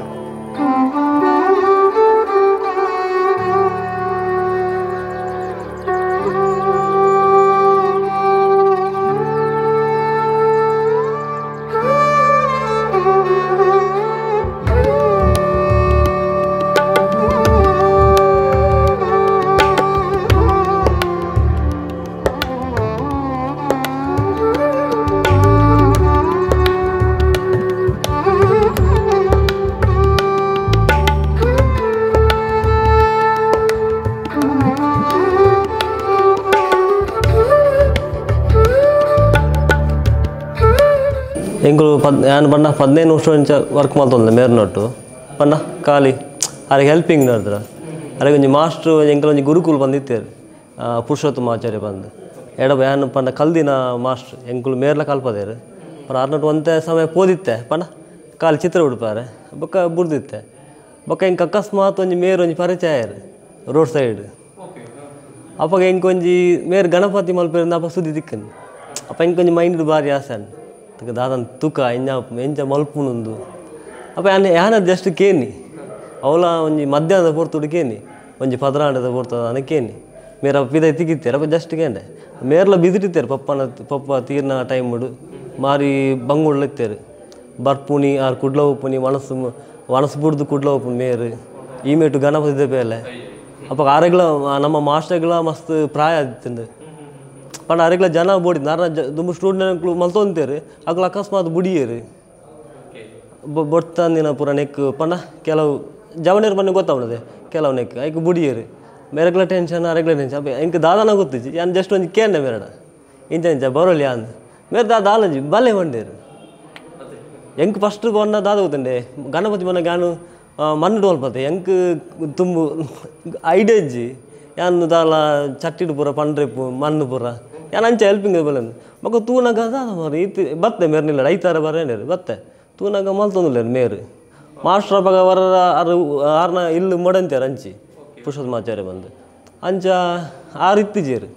ಎಂಕುಲು ಯಾನ್ ಪಂಡ 15 ವರ್ಷ ಇಂಚ ವರ್ಕ್ ಮಲ್ತೊಂದು ಮೇರ್ನೊಟ್ಟು ಪಂಡ ಖಾಲಿ ಅರೆಗ್ ಹೆಲ್ಪಿಂಗ್ ನಡ್ದ್ರ ಅರೆಗ್ ಒಂಜಿ ಮಾಸ್ಟ್ರು ಎಂಕಲ್ ಒಂಜಿ ಗುರುಕುಲು ಬಂದಿತ್ತೇರು ಪುರುಷೋತ್ತಮ ಆಚಾರ್ಯ ಬಂದು ಎಡ ಯಾನ್ ಪಂಡ ಕಲ್ದಿನ ಮಾಸ್ಟ್ರು ಎಂಕುಲು ಮೇರ್ಲ ಕಲ್ಪದೇರು ಪಂಡ ಅರ್ನೊಟ್ಟು ಒಂತೆ ಸಮಯ ಪೋದಿತ್ತೆ ಪಂಡ ಖಾಲಿ ಚಿತ್ರ ಉಡುಪಾರೆ ಬೊಕ್ಕ ಬುಡ್ದಿತ್ತೆ ಬೊಕ್ಕ ಎಂಕ್ ಅಕಸ್ಮಾತ್ ಒಂಜಿ ಮೇರ್ ಒಂಜಿ ಪರಿಚಯ ಆಯೆರ್ ರೋಡ್ ಸೈಡ್ ಅಪಗ ಎಂಕ್ ಒಂಜಿ ಮೇರ್ ಗಣಪತಿ ಮಲ್ಪೇರಿಂದ ಅಪ ಸುದ್ದಿ ತಿಕ್ಕನ್ ಅಪ್ಪ ಎಂಕ್ ಒಂಜಿ ಮೈಂಡ್ ಬಾರಿ ಆಸೆ ದಾದನ್ ತೂಕ ಎಂಜ ಎಂಚ ಮಲ್ಪುನುಂದು ಅಪ್ಪ ಯಾನ್ ಯಾನ ಜಸ್ಟ್ ಕೇನಿ ಅವಲ ಒಂಜಿ ಮಧ್ಯಾಹ್ನದ ಪೊರ್ತುಡು ಕೇನಿ ಒಂಜಿ ಪದ್ರಾಂಡದ ಪೊರ್ತದ ಅನ ಕೇನಿ ಮೇರ ಪಿದೈ ತಿಕ್ಕಿತ್ತೇರು ಅಪ್ಪ ಜಸ್ಟ್ ಕೇಂಡೆ ಮೇರ್ಲ ಬಿಸಿಟಿತ್ತೇರು ಪಪ್ಪನ ಪಪ್ಪ ತೀರ್ನ ಟೈಮುಡು ಮಾರಿ ಬಂಗುಳ್ಳ ಇತ್ತೇರು ಬರ್ಪುನಿ ಆರ್ ಕುಡ್ಲ ಉಪ್ಪುನಿ ಒಣಸು ಒಣಸು ಬುಡ್ದು ಕುಡ್ಲ ಉಪ್ಪುನಿ ಮೇರು ಈ ಮೇಟು ಗಣಪತಿ ಬೇಲೆ ಅಪ್ಪ ಆರೆಗ್ಲ ನಮ್ಮ ಮಾಸ್ಟರ್ಗಳ ಮಸ್ತ್ ಪ್ರಾಯ ಆದಿತ್ತುಂಡು ಪಂಡ ಅರೆಗ್ಲ ಜನ ಬೋಡಿ ನಾರ ದುಂಬು ಸ್ಟೂಡೆಂಟ್ ಮಲ್ತೊಂತೇರು ಅಕ್ಲು ಅಕಸ್ಮಾತ್ ಬುಡಿಯೇರು ಬೊಡ್ತಂದಿನ ಪೂರ ನೆಕ್ ಪಂಡ ಕೆಲವು ಜವನೇರು ಬಣ್ಣ ಗೊತ್ತಾವಣದೆ ಕೆಲವು ನೆಕ್ ಐಕ್ ಬುಡಿಯೇರು ಮೇರೆಗ್ಲ ಟೆನ್ಷನ್ ಅರೆಗ್ಲ ಟೆನ್ಷನ್ ಅಪ್ಪ ಎಂಕ್ ದಾದಾನ ಗೊತ್ತಿಜ್ಜಿ ಯಾನ್ ಜಸ್ಟ್ ಒಂಜಿ ಕೇಂಡೆ ಮೇರಡ ಇಂಚ ಇಂಚ ಬರೋಲಿ ಅಂದ್ ಮೇರೆ ದಾದ ಆಲಂಜಿ ಬಲ್ಲೆ ಬಂಡೇರು ಎಂಕ್ ಫಸ್ಟ್ ಬಣ್ಣ ದಾದ ಗೊತ್ತುಂಡೆ ಗಣಪತಿ ಬಣ್ಣ ಯಾನು ಮಣ್ಣು ಡೋಲ್ಪತೆ ಎಂಕ್ ತುಂಬು ಐಡಿಯಾ ಇಜ್ಜಿ ಯಾನ್ ದಾಲ ಚಟ್ಟಿಡು ಪೂರ ಪಂಡ್ರೆಪ್ಪು ಮಣ್ಣು ಪೂರ ಯಾನ್ ಅಂಚ ಹೆಲ್ಪಿಂಗ್ ಬಲಂದು ಬೊಕ್ಕ ತೂನಗ ದಾದ ಮಾರ್ರೆ ಇತ್ತು ಬತ್ತೆ ಮೇರ್ನಿಲ್ಲ ಐತಾರ ಬರೇನೇರು ಬತ್ತೆ ತೂನಗ ಮಲ್ತೊಂದುಲ್ಲೇರು ಮೇರು ಮಾಸ್ಟ್ರ ಬಗ ವರ ಆರು ಆರ್ನ ಇಲ್ಲು ಮೊಡಂತೇರು ಅಂಚಿ ಪುರುಷೋತ್ತಮಾಚಾರ್ಯ ಬಂದು ಅಂಚ ಆರು ಇತ್ತಿಜೇರು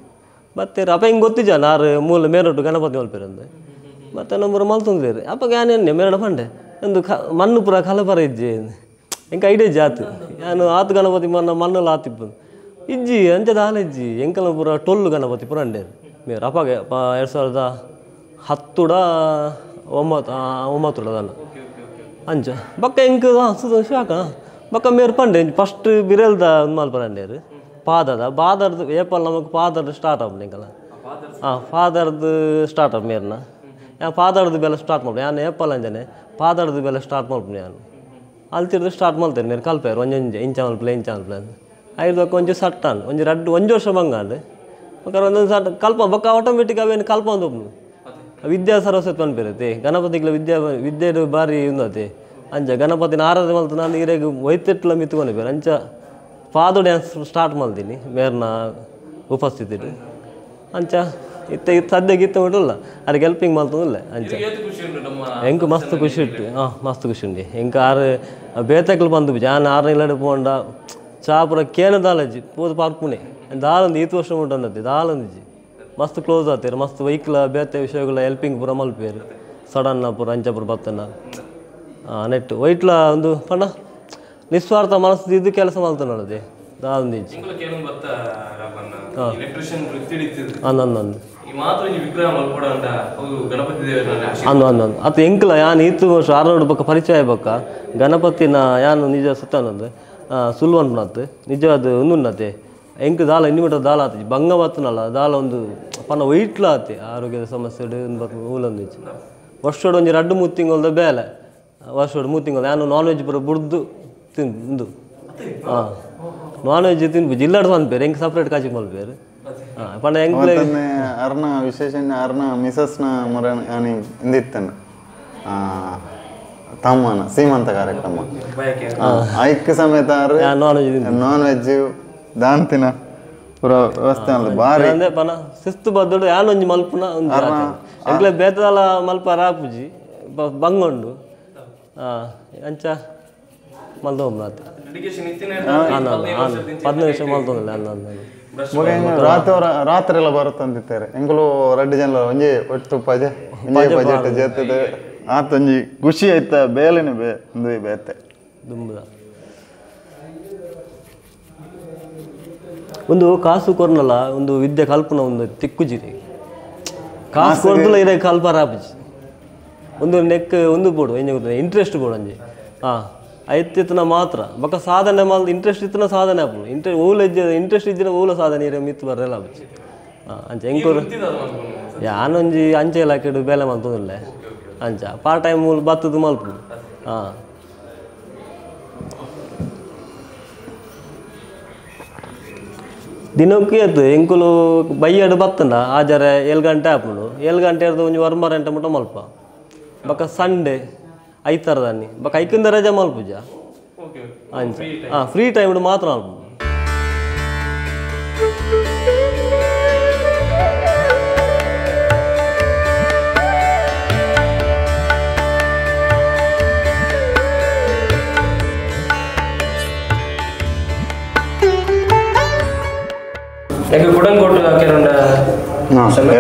ಬತ್ತೇರು ಅಪ್ಪ ಹಿಂಗೆ ಗೊತ್ತಿಜಾನ ಆರು ಮೂಲ ಮೇರೊಟ್ಟು ಗಣಪತಿ ಮಲ್ಪೇರಂದು ಮತ್ತೆ ನಮ್ಮರು ಮಲ್ತೊಂದುಲ್ಲೇರು ಅಪ್ಪಗ ಯಾನ್ ಮೇರಡ ಪಂಡೆ ಒಂದು ಕ ಮಣ್ಣು ಪೂರ ಕಲಪರ ಇಜ್ಜಿ ಎಂಕ ಐಡಿಯಾ ಜಾತು ಯಾನು ಆತು ಗಣಪತಿ ಮಣ್ಣ ಮಣ್ಣಲ್ಲಿ ಆತಿಪ್ಪು ಇಜ್ಜಿ ಅಂಚ ದಾಲ ಇಜ್ಜಿ ಎಂಕಲ ಪೂರ ಟೊಲ್ಲು ಗಣಪತಿ ಪೂರ ಅಂಡೇರು ಮೇರು ಅಪ್ಪಗೆ 2010 9 9 ದಾನ ಅಂಚ ಬೊಕ್ಕ ಎಂಕ್ ಶಾಕ ಬೊಕ್ಕ ಮೇರು ಪಂಡೆ ಫಸ್ಟ್ ಬಿರೆಲ್ದ ಮಲ್ಪರ ಅಂಡೇರು ಪಾದದ ಬಾದರ್ದು ಏಪಲ್ ನಮಗೆ ಫಾದರ್ದು ಸ್ಟಾರ್ಟ್ ಆಪುಂಡು ಎಂಕಲ ಹಾಂ ಫಾದರ್ದು ಸ್ಟಾರ್ಟ್ ಆಪ್ ಮೇರ್ನ ಯಾನ್ ಫಾದರ್ದು ಬೆಲೆ ಸ್ಟಾರ್ಟ್ ಮಲ್ಪುನೆ ಯಾನ್ ಏಪಲ್ ಅಂಚನೆ ಫಾದರ್ದು ಬೆಲೆ ಸ್ಟಾರ್ಟ್ ಮಲ್ಪುನೆ ಯಾನ್ ಅಲ್ತಿರ್ದು ಸ್ಟಾರ್ಟ್ ಮಲ್ತೇನೆ ಮೇರು ಕಲ್ಪೇರು ಒಂಜೊಂಜೆ ಇಂಚ ಮಲ್ಪಲೆ ಇಂಚ ಮಲ್ಪಲೆ ಐದು ಬೊಕ್ಕ ಒಂಜಿ ಸಟ್ಟಾನ್ ಒಂಜಿ ರಡ್ಡು ಒಂಜಿ ವರ್ಷ ಬಂಗಾಂಡ್ ಬೊಕ್ಕ ಒಂದೊಂದು ಸಟ್ ಕಲ್ಪ ಬೊಕ್ಕ ಆಟೋಮೆಟಿಕ್ ಅವೇನು ಕಲ್ಪ ಉಪ್ಪುಂಡು ವಿದ್ಯಾ ಸರಸ್ವತಿ ಪನ್ಪೆರತೆ ಗಣಪತಿಗ್ಲ ವಿದ್ಯಾ ವಿದ್ಯೆಡ್ ಬಾರಿ ಉಂದತೆ ಅಂಚ ಗಣಪತಿನ ಆರಾಧನೆ ಮಲ್ತು ನಾನು ಇರೆಗ್ ಒಯ್ತೆಟ್ಲ ಮಿತ್ಕೊನಿಪೆರ್ ಅಂಚ ಪಾದೊ ಡ್ಯಾನ್ಸ್ ಸ್ಟಾರ್ಟ್ ಮಲ್ತೀನಿ ಮೇರ್ನ ಉಪಸ್ಥಿತಿಡ್ ಅಂಚ ಇತ್ತೆ ಸದ್ಯಕ್ಕೆ ಇತ್ತೆ ಉಂಟುಲ್ಲ ಅರೆಗ್ ಹೆಲ್ಪಿಂಗ್ ಮಲ್ತೊಂದುಲ್ಲೆ ಅಂಚ ಎಂಕ್ ಮಸ್ತ್ ಖುಷಿ ಉಂಟು ಹಾಂ ಮಸ್ತ್ ಖುಷಿ ಉಂಡು ಎಂಕ್ ಆರು ಬೇತೆಕ್ಲು ಬಂದು ಯಾನ್ ಆರು ಇಲ್ಲಡೆ ಪೋಂಡ ಚಾ ಪೂರ ಕೇನ ದಾಲಜ್ಜಿ ಪೋದು ಪಾರ್ಪುನೆ ದಾಲೊಂದು ಈತ್ ವರ್ಷ ಉಂಟು ಅಂದತ್ತೆ ದಾಲೊಂದಿಜ್ಜಿ ಮಸ್ತ್ ಕ್ಲೋಸ್ ಆತೇರು ಮಸ್ತ್ ವೈಕ್ಲ ಬೇತೆ ವಿಷಯಗಳ ಹೆಲ್ಪಿಂಗ್ ಪೂರ ಮಲ್ಪೇರು ಸಡನ್ ಪೂರ ಅಂಚ ಪೂರ ಬತ್ತನ ನೆಟ್ ವೈಟ್ಲ ಒಂದು ಪಂಡ ನಿಸ್ವಾರ್ಥ ಮನಸ್ಸು ಇದು ಕೆಲಸ ಮಲ್ತನದೆ ದಾಲೊಂದಿಜ್ಜಿ ಅಂದ್ ಅಂದ್ ಅಂದ್ ಅಂದು ಅಂದ್ ಅಂದ್ ಅತ್ ಎಂಕ್ಲ ಯಾನ್ ಈತ್ ವರ್ಷ ಆರ್ನೋಡು ಬೊಕ್ಕ ಪರಿಚಯ ಬೊಕ್ಕ ಗಣಪತಿನ ಯಾನ್ ನಿಜ ಸುತ್ತನಂದು ಸುಲ್ಲು ಅನ್ಪುನತ್ ನಿಜವಾದ ಉಂದುನ್ನತೆ ಎಂಕ್ ದಾಲ ಇನ್ನಿಮಟ ದಾಲ ಆತಿ ಬಂಗ ಬತ್ತನಲ್ಲ ದಾಲ ಒಂದು ಪನ ವೈಟ್ಲ ಆತಿ ಆರೋಗ್ಯದ ಸಮಸ್ಯೆ ಊಲೊಂದಿಜ್ಜಿ ವರ್ಷೋಡು ಒಂಜಿ ರಡ್ಡು ಮೂರು ತಿಂಗಳದ ಬೇಲೆ ವರ್ಷೋಡು 3 ತಿಂಗಳು ಯಾನು ನಾನ್ ವೆಜ್ ಪೂರ ಬುಡ್ದು ತಿಂದು ಹಾಂ ನಾನ್ ವೆಜ್ ತಿನ್ಪುಜಿ ಇಲ್ಲಡ್ ಪನ್ಪೇರು ಎಂಕ್ ಸಪ್ರೇಟ್ ಕಾಚಿ ಮಲ್ಪೇರು ಹಾಂ ಪಂಡ ಎಂಕ್ ಅರ್ನ ವಿಶೇಷ ಅರ್ನ ಮಿಸಸ್ನ ಮೊರ ಇಂದಿತ್ತನ ತಮ್ಮನ ಸೀಮಂತ ಕಾರ್ಯಕ್ರಮ ಐಕ್ ಸಮೇತ ನಾನ್ ವೆಜ್ ದಾಂತಿನ ಪೂರ ವ್ಯವಸ್ಥೆ ಬಾರಿ ಅಂದ್ರೆ ಪನ ಶಿಸ್ತು ಬದ್ದಡು ಯಾನೊಂಜಿ ಮಲ್ಪುನ ಒಂದು ಎಂಕ್ಲೆ ಬೇತದಾಲ ಮಲ್ಪ ರಾಪುಜಿ ಬಂಗೊಂಡು ಅಂಚ ಮಲ್ತೊಂಬ 15 ವರ್ಷ ಮಲ್ತೊಂದಿಲ್ಲ ರಾತ್ರಿ ರಾತ್ರಿ ಎಲ್ಲ ಬರುತ್ತಂದಿತ್ತಾರೆ ಎಂಕುಲು ರಡ್ಡು ಜನ ಒಂಜಿ ಒಟ್ಟು ಪಜೆ ಒಂಜಿ ಬಜೆಟ್ ಜೇತದೆ ಆತೊಂಜಿ ಖುಷಿ ಆಯ್ತ ಬೇಲೆನೆ ಬೇ ಒಂದು ಬೇತೆ ದುಂಬುದ ಒಂದು ಕಾಸು ಕೊರ್ನಲ್ಲ ಒಂದು ವಿದ್ಯೆ ಕಲ್ಪನ ಒಂದು ತಿಕ್ಕುಜಿರಿ ಕಾಸು ಕೊರ್ದಲ ಇರೇ ಕಲ್ಪ ರಾಪುಜಿ ಒಂದು ನೆಕ್ ಒಂದು ಬೋಡು ಎಂಜ ಗೊತ್ತ ಇಂಟ್ರೆಸ್ಟ್ ಬೋಡು ಅಂಜಿ ಹಾಂ ಐತಿತ್ತನ ಮಾತ್ರ ಬೊಕ್ಕ ಸಾಧನೆ ಮಲ್ತ್ ಇಂಟ್ರೆಸ್ಟ್ ಇತ್ತನ ಸಾಧನೆ ಆಪುಂಡು ಇಂಟ್ರೆಸ್ಟ್ ಓಲ ಇಜ್ಜ ಇಂಟ್ರೆಸ್ಟ್ ಇಜ್ಜಿನ ಓಲ ಸಾಧನೆ ಇರೆ ಮಿತ್ತು ಬರ್ರೆಲ್ಲ ಆಪುಜಿ ಹಾಂ ಅಂಚ ಎಂಕೂರು ಯಾನೊಂಜಿ ಅಂಚೆ ಇಲಾಖೆಡ್ ಬೇಲೆ ಮಲ್ತೊಂದುಲ್ಲೆ ಅಂಚ ಪಾರ್ಟ್ ಟೈಮ್ ಬತ್ತದ ಮಲ್ಪುಂಡು ಹಾಂ ದಿನಕ್ಕೆ ಎದ್ದು ಎಂಕುಲು ಬಯ್ಯಡು ಬತ್ತಂಡ ಆಜಾರೆ 7 ಗಂಟೆ ಆಪುಂಡು 7 ಗಂಟೆ ಹಿಡ್ದು ಒಂಜಿ 9 ಗಂಟೆ ಮುಟ್ಟ ಮಲ್ಪ ಬೊಕ್ಕ ಸಂಡೇ ಐತಾರ ದಾನಿ ಬೊಕ್ಕ ಐಕಿಂದ ರಜೆ ಮಲ್ಪುಜ ಅಂಚ ಹಾಂ ಫ್ರೀ ಟೈಮ್ ಮಾತ್ರ ಮಲ್ಪುಂಡು.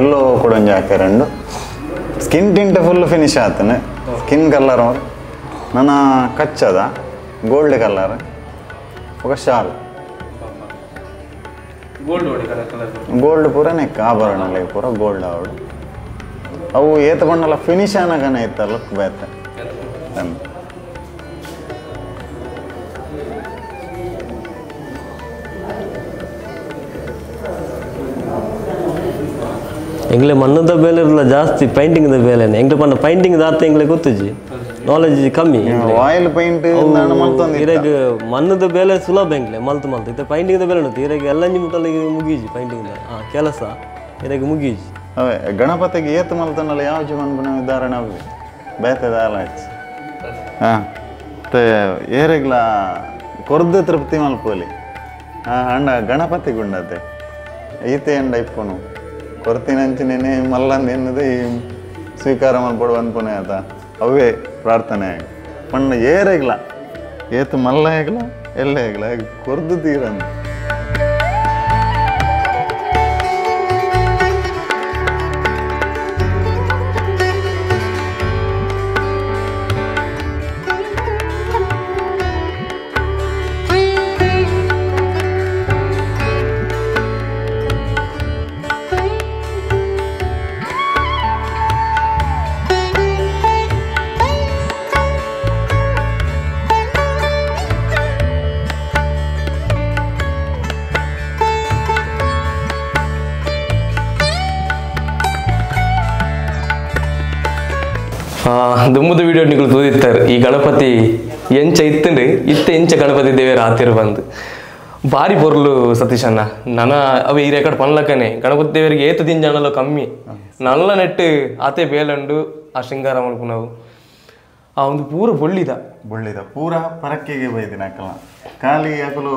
ಎಲ್ಲೋ ಕೊಡೊಂಜಿ ಹಾಕ್ಯಾರಂಡು skin tint full finish ಆತನೆ ಸ್ಕಿನ್ ಕಲರ್ ನನ್ನ ಕಚ್ಚದ ಗೋಲ್ಡ್ ಕಲರ್ ఒక shawl gold ಪೂರ ನೆಕ್ ಆಭರಣ ಪೂರ ಗೋಲ್ಡ್ ಆವಡು ಅವು ಏತ ಬಣ್ಣಲ್ಲ ಫಿನಿಶ್ ಆನಗನೆ ಇತ್ತ ಲುಕ್ ಬೇತೆ. ಎಂಗ್ಲೆ ಮಣ್ಣದ ಬೇಲೆ ಇರಲ್ಲ ಜಾಸ್ತಿ ಪೈಂಟಿಂಗ್ the ಬೇಲೆನೆ ಎಂಗ್ಲೆ ಪಂಡ ಪೈಂಟಿಂಗ್ ದಾತ ಎಂಗ್ಲೆ ಗೊತ್ತುಜಿ ನಾಲೆಜ್ ಕಮ್ಮಿ ಆಯಿಲ್ ಪೈಂಟ್ ಇರೆಗ್ ಮಣ್ಣದ ಬೇಲೆ ಸುಲಭ ಎಂಗ್ಲೆ ಮಲ್ತು ಮಲ್ತು ಇತ್ತೆ ಪೈಂಟಿಂಗ್ the ಬೇಲೆ ಉಂಟು ಇರೆಗ್ ಎಲ್ಲಂಜಿ ಮುಟ್ಟಲಿಗೆ ಮುಗೀಜಿ ಪೈಂಟಿಂಗ್ the ಆ ಕೆಲಸ ಇರೆಗ್ ಮುಗೀಜಿ. ಅವೇ ಗಣಪತಿಗೆ ಏತು ಮಲ್ತನಲ್ಲ ಯಾವ ಜೀವನ ಉದಾಹರಣೆ ಅವು ಬೇತೆ ದಾಲ ಹಾಂ ಮತ್ತೆ ಏರೆಗ್ಲ ಕೊರ್ದು ತೃಪ್ತಿ ಮಲ್ಪೋಲಿ ಅಣ್ಣ ಗಣಪತಿ ಗುಂಡತೆ ಈತೆ ಎಂಡ ಇಪ್ಪನು ಕೊರತಿನಂಚಿನೇ ಮಲ್ಲಂದು ಎನ್ನದು ಈ ಸ್ವೀಕಾರ ಮಲ್ಪಡು ಅನ್ಪುನೆ ಆತ ಅವೇ ಪ್ರಾರ್ಥನೆ ಪಣ್ಣ ಏರೆಗ್ಲ ಏತು ಮಲ್ಲ ಹೇಗ್ಲ ಎಲ್ಲ ಹೇಗ್ಲ ಕೊರ್ದು ತೀರಂದು. ದುಮ್ಮದ ವಿಡಿಯೋ ನಿಗಳು ತೋದಿತ್ತಾರೆ ಈ ಗಣಪತಿ ಎಂಚ ಇತ್ತಂಡು ಇತ್ತ ಎಂಚ ಗಣಪತಿ ದೇವರ ಆತಿರು ಬಂದು ಭಾರಿ ಪೊರ್ಲು ಸತೀಶಣ್ಣ ನನ ಅವ ಈ ರೆಕಾರ್ಡ್ ಪನ್ಲಕ್ಕನೆ ಗಣಪತಿ ದೇವರಿಗೆ ಏತು ದಿಂಜಾಣಲ್ಲ ಕಮ್ಮಿ ನಲ್ಲ ನೆಟ್ಟು ಆತೆ ಬೇಲಂಡು ಆ ಶೃಂಗಾರ ಮಲ್ಪುನವು ಆ ಒಂದು ಪೂರ ಬೊಳ್ಳಿದ ಬೊಳ್ಳಿದ ಪೂರ ಪರಕ್ಕೆಗೆ ಬೈದಿನ ಅಕಲ ಖಾಲಿ ಅಕಲು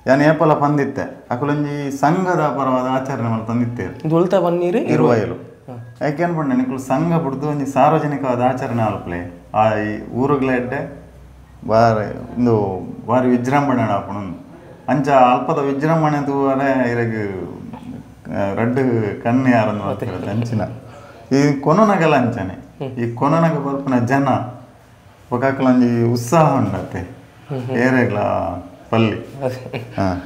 ಯಾನ್ ಏಪಲ ಪಂದಿತ್ತೆ ಅಕಲೊಂಜಿ ಸಂಘದ ಪರವಾದ ಆಚರಣೆ ಮಲ್ತಂದಿತ್ತೆ ಒಲ್ತ ಬನ್ನೀರು ಇರುವಯಲು ಯಾಕೆ ಅನ್ಪಂಡೆ ನಿಕುಲು ಸಂಘ ಬಿಡ್ದು ಒಂಜಿ ಸಾರ್ವಜನಿಕವಾದ ಆಚರಣೆ ಅಲ್ಪಲೆ ಆ ಈ ಊರುಗಳ ಎಡ್ಡೆ ಬಾರಿ ಒಂದು ಬಾರಿ ವಿಜೃಂಭಣೆ ಆಪುಣು ಅಂಚ ಅಲ್ಪದ ವಿಜೃಂಭಣೆ ತೂವರೆ ಇರಗ್ ರಡ್ಡು ಕಣ್ಣು ಯಾರನ್ನು ಅಂಚಿನ ಈ ಕೊನೊನಗಲ ಅಂಚನೆ ಈ ಕೊನೊನಗ ಬರ್ಪುನ ಜನ ಒಕಾಕಲೊಂಜಿ ಉತ್ಸಾಹ ಉಂಡತ್ತೆ ಏರೆಗ್ಲ ಪಲ್ಲಿ ಹಾಂ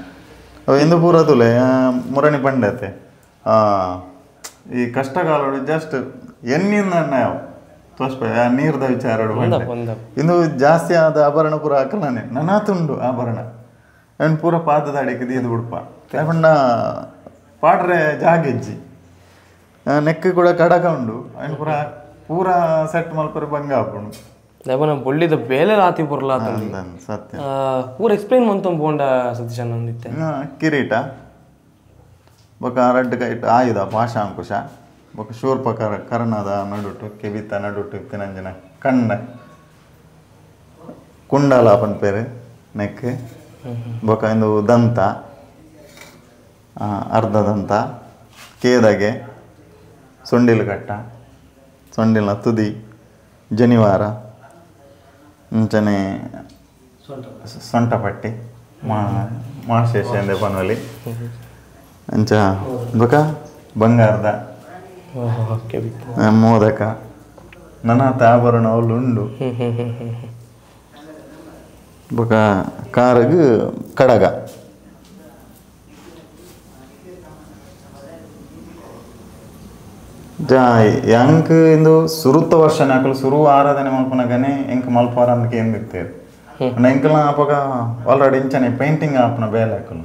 ಅವು ಎಂದು ಪೂರ ತುಲೆ ಮುರಣಿ ಪಂಡತೆ ಈ ಕಷ್ಟಕಾಲೋಡು ಜಸ್ಟ್ ಎನ್ನಿಂದ ತೋಷ್ಪ ನೀರ್ದ ವಿಚಾರ ಇಂದು ಜಾಸ್ತಿ ಆದ ಆಭರಣ ಪೂರ ಹಾಕಲಾನೆ ನನಾತುಂಡು ಆಭರಣ ಅವನು ಪೂರ ಪಾದದ ಅಡಿಕೆ ಇದು ಬಿಡ್ಪ ಪಂಡ ಪಾಡ್ರೆ ಜಾಗೆಜ್ಜಿ ನೆಕ್ ಕೂಡ ಕಡಕ ಉಂಡು ಅವನು ಪೂರ ಪೂರ ಸೆಟ್ ಮಲ್ಪರ ಬಂಗ ಆಪುಂಡು ದೇವನ ಬೊಳ್ಳಿದ ಬೇಲೆ ರಾತಿ ಪೊರ್ಲ ಸತ್ಯ ಪೂರ ಎಕ್ಸ್ಪ್ಲೈನ್ ಮಂತ ಪೋಂಡ ಸತೀಶ್ ಅಂದಿತ್ತೆ. ಕಿರೀಟ ಬೊಕ ರಡ್ಡು ಕೈಟ್ ಆಯುಧ ಪಾಶಾಂಕುಶ ಬೊಕ ಶೂರ್ಪ ಕರ್ಣದ ನಡುಟು ಕೆಬಿತ ನಡುಟು ಇತ್ತಿನಂಜಿನ ಕಣ್ಣ ಕುಂಡಲ ಪನ್ಪೇರು ನೆಕ್ ಬೊಕ ಇಂದು ದಂತ ಅರ್ಧ ದಂತ ಕೇದಗೆ ಸೊಂಡಿಲು ಕಟ್ಟ ಸೊಂಡಿಲಿನ ತುದಿ ಜನಿವಾರ ಅಂಚನೆ ಸೊಂಟಪಟ್ಟಿ ಮಾಶೇಷ ಎಂದೆ ಪನ್ವಲಿ ಅಂಚ ಬೊಕ ಬಂಗಾರದ ಮೋದಕ ನನಾತ ಆಭರಣ ಅವಳು ಉಂಡು ಬೊಕ ಕಾರಗ್ ಕಡಗ ಯಾಂಕ್ ಇಂದು ಸುರುತ್ತ ವರ್ಷ ನಾಕಲು ಸುರು ಆರಾಧನೆ ಮಲ್ಪನಗನೆ ಎಂಕ್ ಮಲ್ಪಾರ ಅಂದಕ್ಕೆ ಏನ್ ಬಿತ್ತೇರು ಎಂಕಲ್ನ ಅಪಗ ಆಲ್ರೆಡಿ ಇಂಚನೆ ಪೇಂಟಿಂಗ್ ಆಪನ ಬೇಲೆ ಹಾಕಲು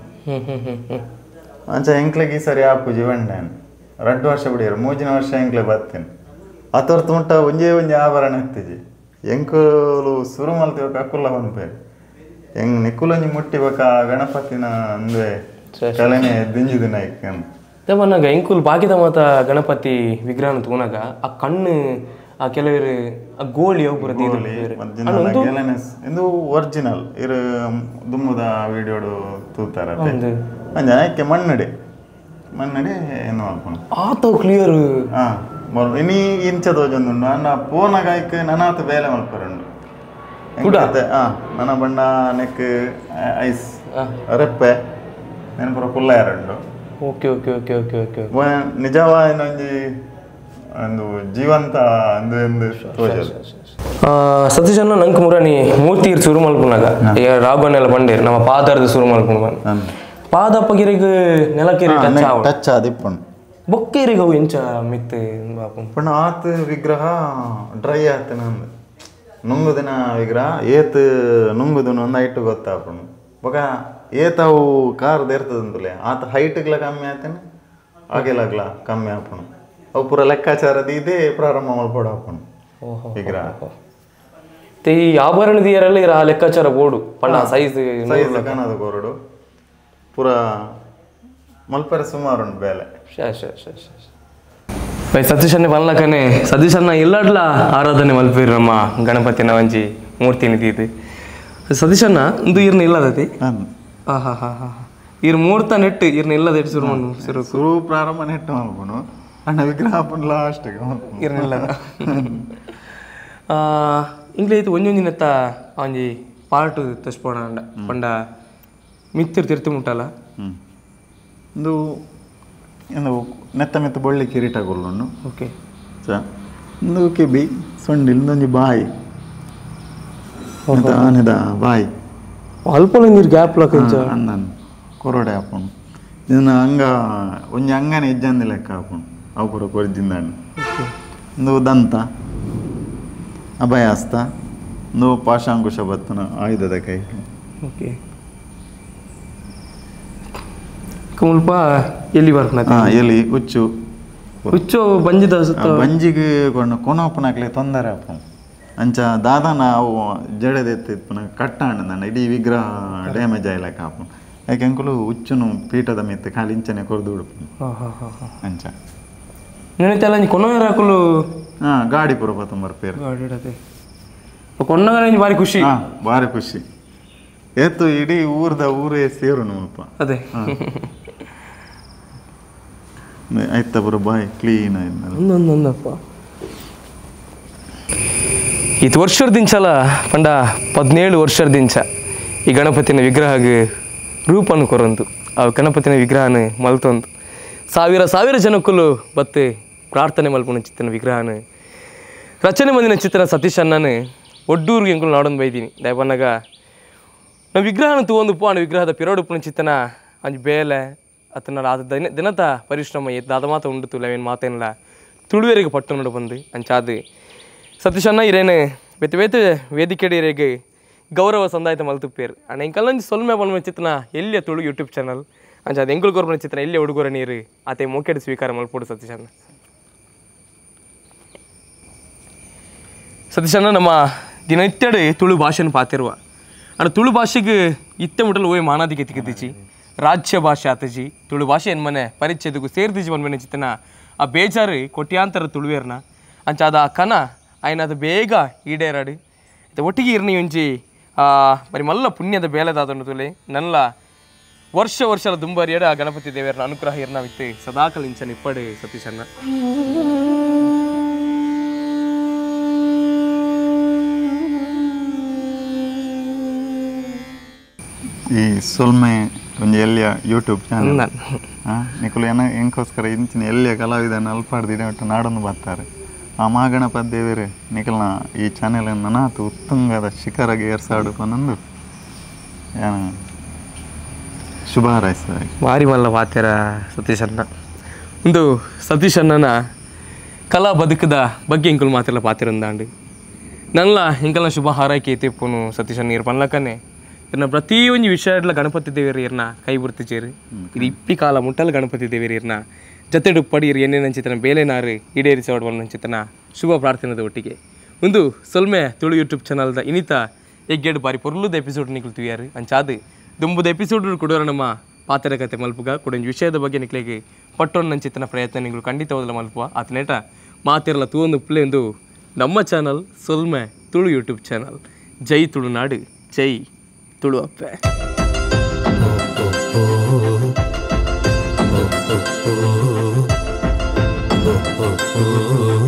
ಅಂಚ ಎಂಕ್ಲೆಗ್ ಈ ಸರಿ ಆಪುಜಿ ವಂಡೇನು ರಡ್ಡು ವರ್ಷ ಬಿಡಿಯರು ಮೂಜಿನ ವರ್ಷ ಎಂಕ್ಲೆ ಬರ್ತೇನೆ ಆತೊರ್ತು ಮುಟ್ಟ ಒಂಜೇ ಒಂಜಿ ಆಭರಣ ಎತ್ತಿಜಿ ಎಂಕುಲು ಸುರು ಮಲ್ತಿವಕ ಅಕುಲ್ಲ ಪನ್ಪೇರು ಎಂಗ್ ನಿಕ್ಕುಲೊಂಜಿ ಮುಟ್ಟಿಬಕ ಗಣಪತಿನ ಅಂದ್ವೆ ಕಲೆನೆ ದಿಂಜಿದಿನ ಇಕ್ಕನ್ ದೇವನಾಗ ಎಂಕುಲು ಬಾಕಿದ ಮಾತ ಗಣಪತಿ ವಿಗ್ರಹನ ತೂನಾಗ ಆ ಕಣ್ಣು ಆ ಕೆಲವರು ಆ ಗೋಳಿ ಇಂದು ಒರಿಜಿನಲ್ ಇರು ದುಮ್ಮದ ವಿಡಿಯೋಡು ತೂತಾರ ಅಂಜ ಆಯ್ಕೆ ಮಣ್ಣಡೆ ಮಣ್ಣಡೆ ಏನು ಮಲ್ಪುನು ಆತ ಕ್ಲಿಯರ್ ಹಾಂ ಇನಿ ಇಂಚ ತೋಜೊಂದುಂಡು ಅನ್ನ ಪೋನಾಗ ಆಯ್ಕೆ ನನಾತ ಬೇಲೆ ಮಲ್ಪರುಂಡು ಹಾಂ ನನ್ನ ಬಣ್ಣ ನೆಕ್ ಐಸ್ ರೆಪ್ಪೆ ನೆನಪುರ ಕುಲ್ಲ ಯಾರುಂಡು okay okay okay okay okay ನಿಜವಾದ ಒಂಜಿ ಒಂದು ಜೀವಂತ ಅಂದು ಎಂದು ತೋಜದು. ಸತೀಶ್ ಅಣ್ಣ ನಂಗೆ ಮುರಾನಿ ಮೂರ್ತಿ ಸುರು ಮಲ್ಪುನಾಗ ರಾಘವನೆಲ್ಲ ಬಂಡೇರು ನಮ್ಮ ಪಾದರ್ದ ಸುರು ಮಲ್ಪುನ ಪಾದಪ್ಪಗಿರಿಗ್ ನೆಲಕಿರಿ ಟಚ್ ಆವಡು ಟಚ್ ಆದಿಪ್ಪುಂಡು ಬೊಕ್ಕೇರಿಗೆ ಅವು ಎಂಚ ಮಿತ್ತು ಪಂಡ ಆತ್ ವಿಗ್ರಹ ಡ್ರೈ ಆತನ ಅಂದು ನುಂಗುದಿನ ವಿಗ್ರಹ ಏತ್ ನುಂಗುದಿನ ಒಂದು ಐಟು ಗೊತ್ತಾಪುಂಡು ಬೊಕ ಏತ್ ಅವು ಕಾರ್ ದೇರ್ತದಂತಲೇ ಆತ ಹೈಟ್ಗ್ಲ ಕಮ್ಮಿ ಆತೇನೆ ಅಗೆಲಗ್ಲ ಕಮ್ಮಿ ಆಪುಂಡು ಅವು ಪೂರ ಲೆಕ್ಕಾಚಾರದ ಇದೇ ಪ್ರಾರಂಭ ಮಲ್ಪೊಡು ಆಪುಂಡು ವಿಗ್ರಹ. ಈ ಆಭರಣದ ಏರಲ್ಲ ಇರ ಲೆಕ್ಕಾಚಾರ ಬೋಡು ಪಂಡ ಸೈಜ್ ಸೈಜ್ ಕನದ ಕೋರಡು ಪೂರ ಮಲ್ಪರೆ ಸುಮಾರು ಉಂಟು ಬೇಲೆ. ಸತೀಶ್ ಅಣ್ಣ ಬನ್ಲಕನೆ ಸತೀಶ್ ಅಣ್ಣ ಇಲ್ಲಡ್ಲ ಆರಾಧನೆ ಮಲ್ಪೇರು ನಮ್ಮ ಗಣಪತಿನ ಒಂಜಿ ಮೂರ್ತಿ ನಿಧಿ ಸತೀಶ್ ಅಣ್ಣ ಇಂದು ಇರ್ನ ಇಲ್ಲದತಿ. ಹಾ ಹಾ ಹಾ ಹಾ ಇರ್ ಮೂರ್ತ ನೆಟ್ಟು ಇರ್ನ ಇಲ್ಲ ಶುರು ಮಣ್ಣು ಶುರು ಪ್ರಾರಂಭ ನೆಟ್ಟು ಮಲ್ಪುನು ಅಣ್ಣ ವಿಗ್ರಹ ಲಾಸ್ಟ್ ಇರ್ನಿಲ್ಲ ಇಂಗ್ಲೇ ಇದು ಒಂಜೊಂಜಿನತ್ತ ಒಂಜಿ ಪಾರ್ಟ್ ತಸ್ಪೋಣ ಅಂಡ ಪಂಡ ಮಿತ್ತಿರ್ ತಿರ್ತು ಮುಟ್ಟಲ್ಲ ಇಂದು ಇಂದು ನೆತ್ತ ಮೆತ್ತ ಬೊಳ್ಳಿ ಕಿರೀಟ ಕೊಲ್ಲುಂಡು ಓಕೆ ಇಂದು ಕೆಬಿ ಸೊಂಡಿಲ್ ಇಂದೊಂಜಿ ಬಾಯಿ ಆನೆದ ಬಾಯಿ ಅಲ್ಪ ನೀರು ಗ್ಯಾಪ್ ಲಾಕ ಅಂದನ್ ಕೊರಡೆ ಆಪುಂಡು ಇದನ್ನ ಅಂಗ ಒಂಜಿ ಅಂಗನೆ ಇಜ್ಜಂದಿ ಲೆಕ್ಕ ಆಪುಂಡು ಅವು ಪೂರ ಕೊರಿದಿಂದಾಂಡ ಇಂದು ದಂತ ಅಭಯಾಸ್ತ ಇಂದು ಪಾಶಾಂಕುಶ ಬತ್ತನ ಆಯುಧದ ಕೈ ಓಕೆ ಮುಲ್ಪ ಎಲ್ಲಿ ಬರ್ಪುನ ಎಲಿ ಉಚ್ಚು ಉಚ್ಚು ಬಂಜಿದ ಬಂಜಿಗೆ ಕೊನೋಪುನಕ್ಲೆ ತೊಂದರೆ ಆಪುಂಡು ಅಂಚ ದಾದಾನ ಅವು ಜಡೆದೆತ್ತು ಇಪ್ಪುನ ಕಟ್ಟಾಂಡ ನನ್ನ ಇಡೀ ವಿಗ್ರಹ ಡ್ಯಾಮೇಜ್ ಆಯ್ಲಕ್ಕ ಆಪುಂಡು ಯಾಕೆ ಅಂಕುಲು ಉಚ್ಚುನು ಪೀಠದ ಮಿತ್ತು ಖಾಲಿ ಇಂಚನೆ ಕೊರ್ದು ಉಡುಪುಂಡು ಅಂಚ ನೆನತೆಲ್ಲ ಕೊನೋಯರಾಕುಲು ಹಾಂ ಗಾಡಿ ಪೂರ ಪತ್ತೊಂಬರ್ ಪೇರು ಗಾಡಿ ಇಡತೆ ಕೊನ್ನಗನೆ ಭಾರಿ ಖುಷಿ ಹಾಂ ಭಾರಿ ಖುಷಿ ಏತು ಇಡೀ ಊರ್ದ ಊರೇ ಸೇರುನು ಮುಲ್ಪ ಅದೇ ಆಯ್ತಾ ಪೂರ ಬಾಯ್ ಕ್ಲೀನ್ ಆಯ್ತು ಒಂದೊಂದೊಂದಪ್ಪ ಇದು ವರ್ಷದ ದಿಂಚಲ ಪಂಡ 17 ವರ್ಷದ ದಿಂಚ ಈ ಗಣಪತಿನ ವಿಗ್ರಹಗೆ ರೂಪನ್ನು ಕೊರಂತು ಆ ಗಣಪತಿನ ವಿಗ್ರಹನ ಮಲ್ತೊಂದು ಸಾವಿರ ಸಾವಿರ ಜನಕ್ಕೂ ಬತ್ತೆ ಪ್ರಾರ್ಥನೆ ಮಲ್ಪುನ ಚಿತ್ತನ ವಿಗ್ರಹನ ರಚನೆ ಮಂದಿನ ಚಿತ್ತನ ಸತೀಶ್ ಅಣ್ಣನ ಒಡ್ಡೂರಿಗೆ ಎಂಕುಲು ನಾಡೊಂದು ಬೈದೀನಿ ದಯಪನ್ನಾಗ ನಾವು ವಿಗ್ರಹನ ತೂವೊಂದು ಪೋ ವಿಗ್ರಹದ ಪಿರೋಡುಪ್ಪುನ ಚಿತ್ತನ ಅಂಜಿ ಬೇಲೆ ಅತನ ಆದ ದಿನತ ಪರಿಶ್ರಮ ದಾದ ಮಾತ ಉಂಡು ತುಲೆ ಮಾತೇನಿಲ್ಲ ತುಳುವೆರಿಗೆ ಪಟ್ಟು ನೋಡು ಬಂದು ಅಂಚಾದು ಸತೀಶ್ ಅಣ್ಣ ಇರೇನು ಬೇತೆ ಬೇತೆ ವೇದಿಕೆಡೆ ಇರೇಗೆ ಗೌರವ ಸಂದಾಯತ ಮಲ್ತುಪ್ಪೇರು ಅಣ್ಣ ಇಂಕಲ್ಲೊಂಜಿ ಸೊಲ್ಮೆ ಬಲ್ಮ ಚಿತ್ತನ ಎಲ್ಲಿಯ ತುಳು ಯೂಟ್ಯೂಬ್ ಚಾನಲ್ ಅಂಚ ಅದು ಎಂಕುಲು ಕೊರ್ಪುನ ಚಿತ್ತನ ಎಲ್ಲಿಯ ಹುಡುಗರ ನೀರು ಆತೆ ಮೋಕೆಡ್ ಸ್ವೀಕಾರ ಮಲ್ಪೋಡು ಸತೀಶ್ ಅಣ್ಣ. ಸತೀಶ್ ಅಣ್ಣ ನಮ್ಮ ದಿನನಿತ್ಯಡು ತುಳು ಭಾಷೆನ ಪಾತಿರುವ ಅಣ್ಣ ತುಳು ಭಾಷೆಗೆ ಇತ್ತೆ ಮುಟ್ಟಲು ಓಯ್ ಮಾನಾದಿಗೆ ತಿಕ್ಕಿದ್ದಿಚಿ ರಾಜ್ಯ ಭಾಷೆ ಆತಜಿ ತುಳು ಭಾಷೆ ಎನ್ಮನೆ ಪರಿಚಯದಕ್ಕೂ ಸೇರ್ದಿಜಿ ಮನ್ಮನೆ ಚಿತ್ತನ ಆ ಬೇಜಾರು ಕೊಟ್ಯಾಂತರ ತುಳುವೇರ್ನ ಅಂಚ ಅದ ಆ ಕನ ಆಯ್ನ ಅದು ಬೇಗ ಈಡೇರಾಡು ಇದು ಒಟ್ಟಿಗೆ ಇರ್ನಿ ಒಂಜಿ ಬರಿ ಮಲ್ಲ ಪುಣ್ಯದ ಬೇಲೆದಾದನ್ನು ತುಲೆ ನಲ್ಲ ವರ್ಷ ವರ್ಷದ ದುಂಬರಿಯಡ ಆ ಗಣಪತಿ ದೇವರನ ಅನುಗ್ರಹ ಇರ್ನವಿತ್ತು ಸದಾಕಲ್ ಇಂಚನ ಇಪ್ಪಡು ಸತೀಶಣ್ಣ. ಈ ಸೊಲ್ಮೆ ಒಂಜಿ ಎಲ್ಲಿಯ ಯೂಟ್ಯೂಬ್ ಚಾನಲ್ ನಿಕುಲು ಏನ ಎಂಕೋಸ್ಕರ ಇಂಚಿನ ಎಲ್ಲಿಯ ಕಲಾವಿದನ ಅಲ್ಪಾಡ್ದಿಡೆ ಒಟ್ಟು ನಾಡೊಂದು ಬರ್ತಾರೆ ಆ ಮಹಾಗಣಪತಿ ದೇವರೇ ನಿಕಲ್ನ ಈ ಚಾನೆಲ್ ನನಾತು ಉತ್ತುಂಗದ ಶಿಖರಗೆ ಏರ್ಸಾಡು ಪನ್ನೊಂದು ಶುಭ ಹಾರೈಸ್ತದೆ. ಭಾರಿ ಮಲ್ಲ ವಾತ್ಯರ ಸತೀಶಣ್ಣ. ಒಂದು ಸತೀಶ್ ಅಣ್ಣನ ಕಲಾ ಬದುಕದ ಬಗ್ಗೆ ಇಂಕುಲು ಮಾತೆಲ್ಲ ಪಾತಿರಂದಾಂಡು ನಲ್ಲ ಇಂಕಲ್ನ ಶುಭ ಹಾರೈಕೆ ಐತೆ ಸತೀಶ್ ಅಣ್ಣ ಇರ್ ಪನ್ಲಕ್ಕನೆ ಇರ್ನ ಪ್ರತಿಯೊಂದು ವಿಷಯ ಗಣಪತಿ ದೇವರು ಇರ್ನ ಕೈ ಬುರ್ತಿಚೇರು ಇದು ಇಪ್ಪಿ ಕಾಲ ಮುಟ್ಟಲ್ ಗಣಪತಿ ದೇವರು ಇರ್ನ ಜತೆಡು ಪಡೀರ್ ಎಣ್ಣೆನಂಚಿತನ ಬೇಲೆನಾರು ಈಡೇರಿಸೋಡ್ ನಂಚಿತನ ಶುಭ ಪ್ರಾರ್ಥನೆದ ಒಟ್ಟಿಗೆ ಒಂದು ಸೊಲ್ಮೆ ತುಳು ಯೂಟ್ಯೂಬ್ ಚಾನಲ್ದ ಇನಿತ ಎಗ್ಗೇಡು ಬಾರಿ ಪೊರ್ಲುದ ಎಪಿಸೋಡ್ ನಿಕ್ಲು ತುಯಾರು ಅಂಚಾದು ದುಂಬುದ ಎಪಿಸೋಡ್ ಕೊಡೋರ ನಮ್ಮ ಪಾತ್ರ ಕತೆ ಮಲ್ಪುಗ ಕೊಡೊಂಜಿ ವಿಷಯದ ಬಗ್ಗೆ ನಿಕ್ಲೆಗೆ ಪಟ್ಟೊಂದು ಪ್ರಯತ್ನ ನಿಗಳು ಖಂಡಿತವಾದಲ ಮಲ್ಪುವ ಆತನೇಟ ಮಾತಿರಲ ತೂವೊಂದು ಪ್ಲೇ ಎಂದು ನಮ್ಮ ಚಾನಲ್ ಸೊಲ್ಮೆ ತುಳು ಯೂಟ್ಯೂಬ್ ಚಾನಲ್. ಜೈ ತುಳುನಾಡು, ಜೈ ತುಳು ಅಪ್ಪೆ. Oh, oh, oh, oh.